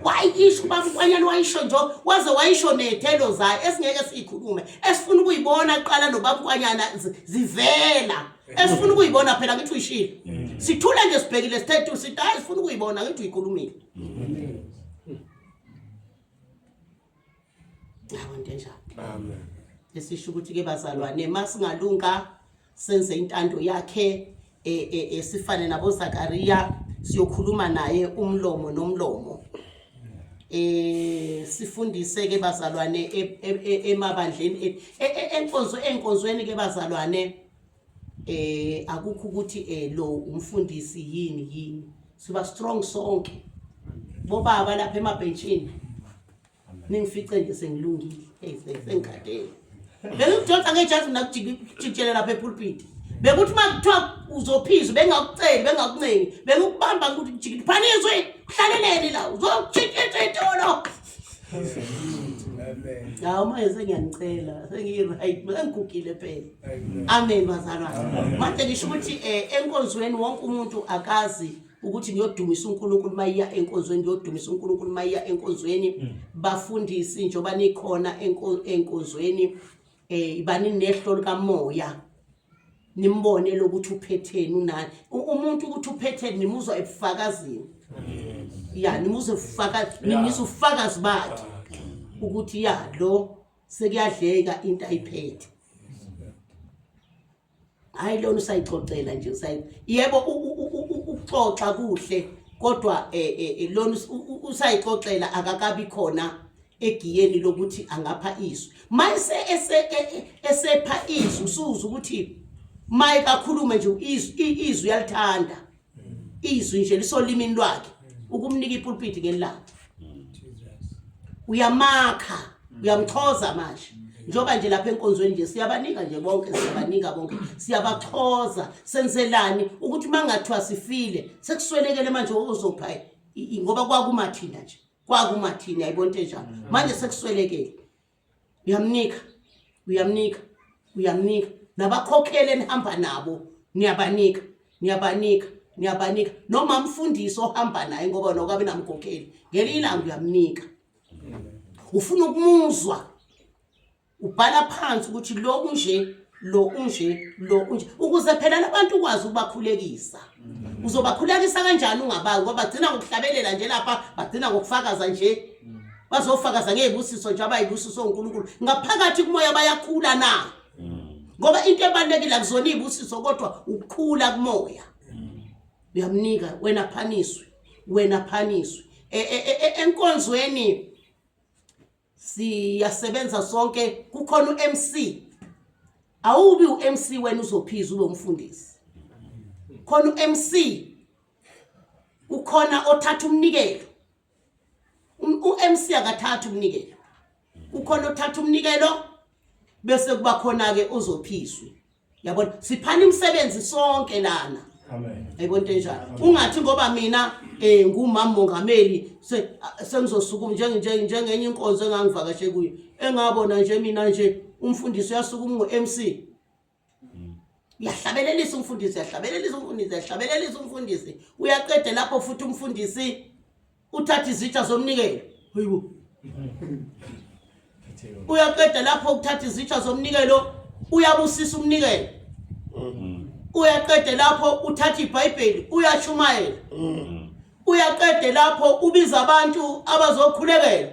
wayisho ubaba ukwanyana wayisho nje waze wayisho ney'thelo zayo esingeke siyikhulume esifuna ukuyibona kuqala nobaba ukwanyana zivela esifuna ukuyibona phela ngithi uyishilo sithule nje sibhekile sithethu sithi hayi sifuna ukuyibona ngithi uyikhulumile Yabo into enjalo. Amen. Esisho ukuthi ke bazalwane masingalunga senze intando yakhe e, e, e, sifane nabo Zakaria siyokhuluma naye umlomo nomlomo. Eh sifundise ke bazalwane emabandleni enkonzo enkonzweni ke bazalwane eh akukho ukuthi eh lo umfundisi yini yini siba strong sonke bobaba lapha emabhentshini ningifice nje sengilungile hey sengikhathele bengikudonsa ngejazi mina kujikijele lapha epulpit bekuthi uma kuthiwa uzophizwa bengakuceli bengakuncengi bengikubamba ukuthi jikile phanizwe uhlaleleni la uzotshintsha itolo Hawu manje sengiyanicela sengiyi-right sengigugile phela amen bazalwane manje ngisho ukuthi um enkonzweni wonke umuntu akazi ukuthi ngiyodumisa uNkulunkulu mayiya enkonzweni ngiyodumisa uNkulunkulu mayiya enkonzweni mm. bafundisi njengoba nikhona enkonzweni eh ibani nehlo likamoya nimbone lokuthi uphetheni unani umuntu ukuthi uphetheni nimuzwa ebufakazini ya nimuzwa ebufakazi nimuzwa ubufakazi bakhe ukuthi ya lo sekuyadleka into ayiphethe hayi lona usayixoxela nje usayi yebo ukuxoxa kuhle kodwa eh, eh, eh, lona usayixoxela akakabi khona egiyeni lokuthi angapha izwi mayise ese e, e, esepha izwi usuza ukuthi maye kakhulume nje izwi izwi uyalithanda izwi nje lisolimini lwakhe ukumnika ipulpit ngelanga uyamakha uyamchoza manje njengoba nje lapha enkonzweni nje siyabanika nje bonke siyabanika bonke siyabachoza senzelani ukuthi uma ngathiwa sifile sekuswelekele manje ozopha ngoba kwakumathina nje kwakumathini yayibona into enjalo manje sekuswelekele uyamnika uyamnika uyamnika nabakhokhele enihamba nabo niyabanika niyabanika niyabanika noma mfundisi ohamba naye ngoba nokabe namkhokheli ngelinye ilanga uyamnika ufuna ukumuzwa ubhala phansi ukuthi lo unje lo unje lo unje ukuze phela labantu ukwazi ukubakhulekisa uzobakhulekisa kanjani ungabazi ngoba bagcina ngokuhlabelela nje lapha bagcina ngokufakaza nje bazofakaza ngezibusiso nje abayibusiso uNkulunkulu ngaphakathi kumoya bayakhula na ngoba into ebalulekile akuzona izibusiso kodwa ukukhula kumoya uyamnika wena phaniswe wena phaniswe e, e, e, enkonzweni siyasebenza sonke kukhona uMC Awubi uMC wena uzophiza ube umfundisi. Khona uMC ukhona othatha umnikelo. UMC akathatha umnikelo. Ukhona othatha umnikelo bese kuba khona ke uzophiswe. Yabona siphana imisebenzi sonke lana. Amen. Ayibona into enjalo. Ungathi ngoba mina eh ngumama mongameli sengizosukuma njenge njengenye inkonzo engangivakashe kuyo. Engabona nje mina nje umfundisi uyasukuma ngu-MC. Uyahlabelelisa umfundisi, uyahlabelelisa umfundisi, uyahlabelelisa umfundisi. Uyaqeda lapho futhi umfundisi uthatha izitsha zomnikelo. Hayibo. Uyaqeda lapho ukuthatha izitsha zomnikelo, uyabusisa umnikelo. Uyaqeda lapho uthatha iBhayibheli, uyashumayela. Uyaqede lapho ubiza abantu abazokhulekela.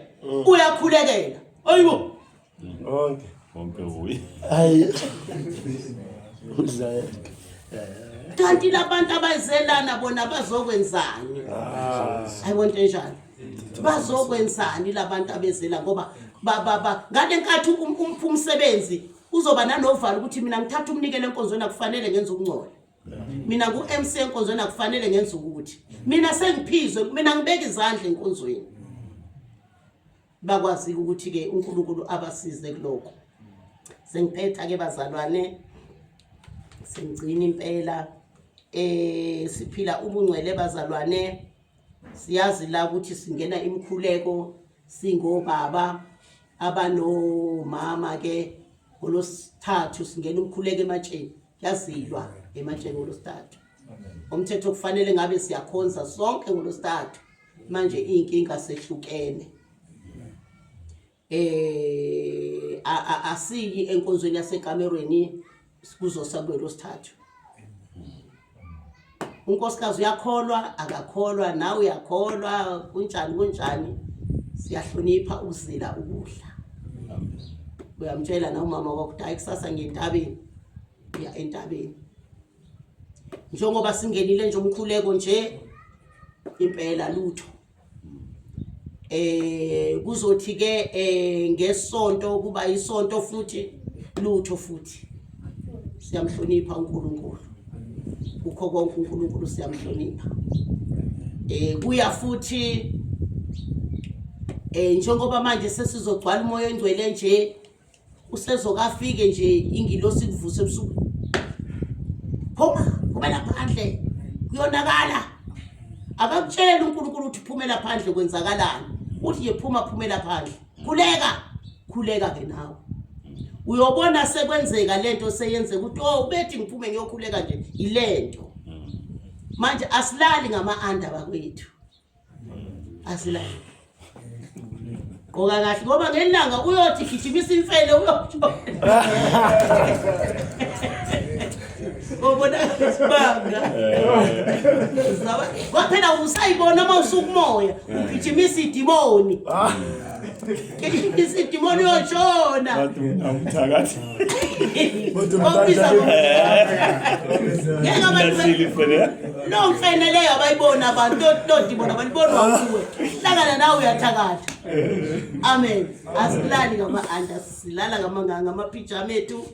Uyakhulekela. Hayibo. Konke. Konke kuye. Hayi. Udla. Kanti labantu abazelana bona bazokwenzani? Ayibona into enjalo. Bazokwenzani labantu abezela ngoba ba ba ba ngale nkathi umpha umsebenzi uzoba nanovalo ukuthi mina ngithatha umnikelo enkonzweni akufanele ngenze ukungcola. Mina ngu-MC enkonzweni akufanele ngenze ukuthi. Mina sengiphizwe, mina ngibeka izandla enkonzweni. Bakwazi ukuthi ke uNkulunkulu abasize kulokho. Sengiphetha ke bazalwane, sengigcina impela siphila ubungcwele bazalwane. Siyazi la ukuthi singena imikhuleko singobaba abanomama ke ngolosithathu singena umkhuleko ematsheni, kuyazilwa ematsheni ngolosithathu. Umthetho kufanele ngabe siyakhonza sonke ngolosithathu, manje iy'nkinga sehlukene. Asiyi enkonzweni yasekamerweni kuzosa kulosithathu. Unkosikazi uyakholwa akakholwa, nawe uyakholwa, kunjani kunjani, siyahlonipha ukuzila ukudla. Uyamtshela na umama wakho ukuthi hayi kusasa ngiya entabeni, uya entabeni. Njengoba singenile nje umkhuleko nje impela lutho. Kuzothi ke ngesonto kuba isonto futhi lutho futhi. Siyamhlonipha uNkulunkulu. Kukho konke uNkulunkulu siyamhlonipha. Kuya futhi njengoba manje sesizogcwala umoya ongcwele nje, usezokafike nje ingilosi ikuvuse ebusuku. Phuma, phumela phandle. Kuyonakala. Akakutsheli uNkulunkulu ukuthi phumela phandle kwenzakalani. Uthi nje phuma, phumela phandle. Khuleka, khuleka ke nawe. Uyobona sekwenzeka lento seyenzeka ukuthi oh ubethi ngiphume ngiyokhuleka nje ilento. Manje asilali ngama-anda bakwethu. Asilali. Gqoka kahle ngoba ngelanga uyothi gijimisa imfele uyothi. Ubona isibanga. Kwaphela usayibona uma usukumoya ugijimisa idimoni. Gijimisa idimoni uyoshona. Awumthakathi. Okubiza ngeke abantu lo mfene leyo abayibona abantu lo dimoni abalibonwa kuwe. Hlangana nawe uyathakatha. Amen. Asilali ngama-anda, silala ngamapijama ethu.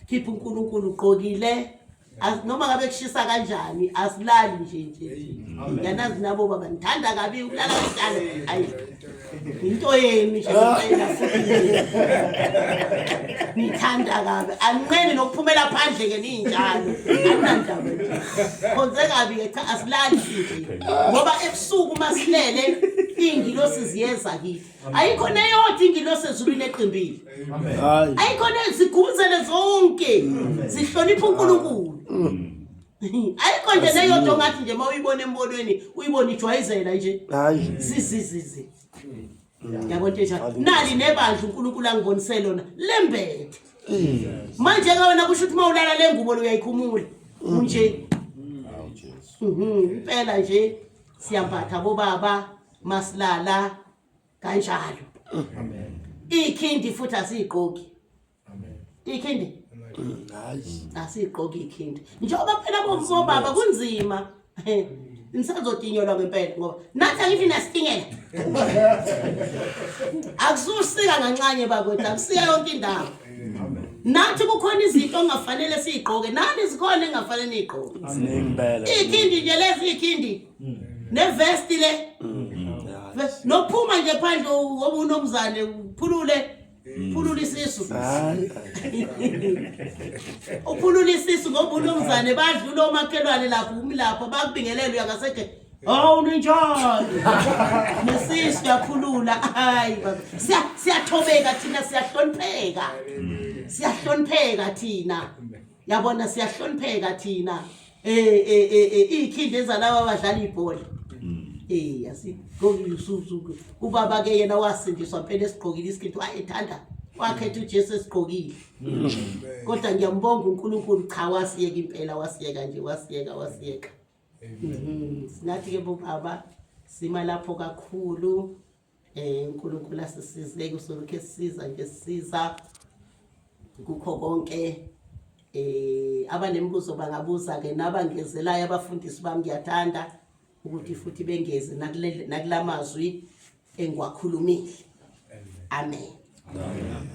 Khipha uNkulunkulu ugqokile. Noma ngabe kushisa kanjani asilali nje nje. Ngiyanazi nabo baba ngithanda kabi ukulala kanjalo. Ayi. Into yenu nje ngempela futhi. Ngithanda kabi. Anqeni nokuphumela phandle ke ninjalo. Anginandaba nje. Khonze kabi ke cha asilali nje. Ngoba ebusuku masilele ingilosi ziyeza kithi. Ayikho neyodwa ingilosi ezulwini eqimbile. Hayi. Ayikho nezigubuzele zonke. Zihlonipha uNkulunkulu. Ayikho nje neyodwa ongathi nje mawuyibona embonweni uyibona ijwayizela nje. Hayi. Zizizizi. Yabo nje njalo. Nali nebandla uNkulunkulu angibonise lona lembethe. Manje ke wena kusho ukuthi mawulala le ngubo uyayikhumula. Unje. Impela nje siyambatha bobaba masilala kanjalo. Amen. Ikhindi futhi asiyigqoki. Amen. Ikhindi Hayi. asiyigqoki ikhindi. Njengoba phela bobaba kunzima. Nisazotinyelwa ngempela ngoba nathi angithi nasitingela. Akususika nganxanye bakwethu, akusika yonke indawo. Nathi kukhona izinto ongafanele siyigqoke, nani zikhona engafanele niyigqoke. Ziningi impela. Ikhindi nje lezi ikhindi. Nevesti le. Nokuphuma nje phandle ngoba unomzane uphulule phulula isisu. Hayi. Uphulula isisu ngoba unomzane badlula omakhelwane lapho umi lapho bakubingelela uyangaseke. Hawu ninjani? Nesisu yaphulula. Hayi baba. Siyathobeka thina siyahlonipheka. Siyahlonipheka thina. Yabona siyahlonipheka thina. Eh eh eh, eh ikhindi ezalaba abadlala ibhola. Eh asigqoki ubaba ke yena wasindiswa phela esigqokile isikhithi wayethanda wakhetha uJesu esigqokile. Kodwa ngiyambonga uNkulunkulu cha wasiyeka impela wasiyeka nje wasiyeka wasiyeka. Mhm. Singathi ke bobaba sima lapho kakhulu eh uNkulunkulu asisize kusolokhu esisiza nje sisiza kukho konke eh abanemibuzo bangabuza ke nabangezelayo abafundisi bami ngiyathanda ukuthi futhi bengeze nakulamazwi engiwakhulumile amen, amen.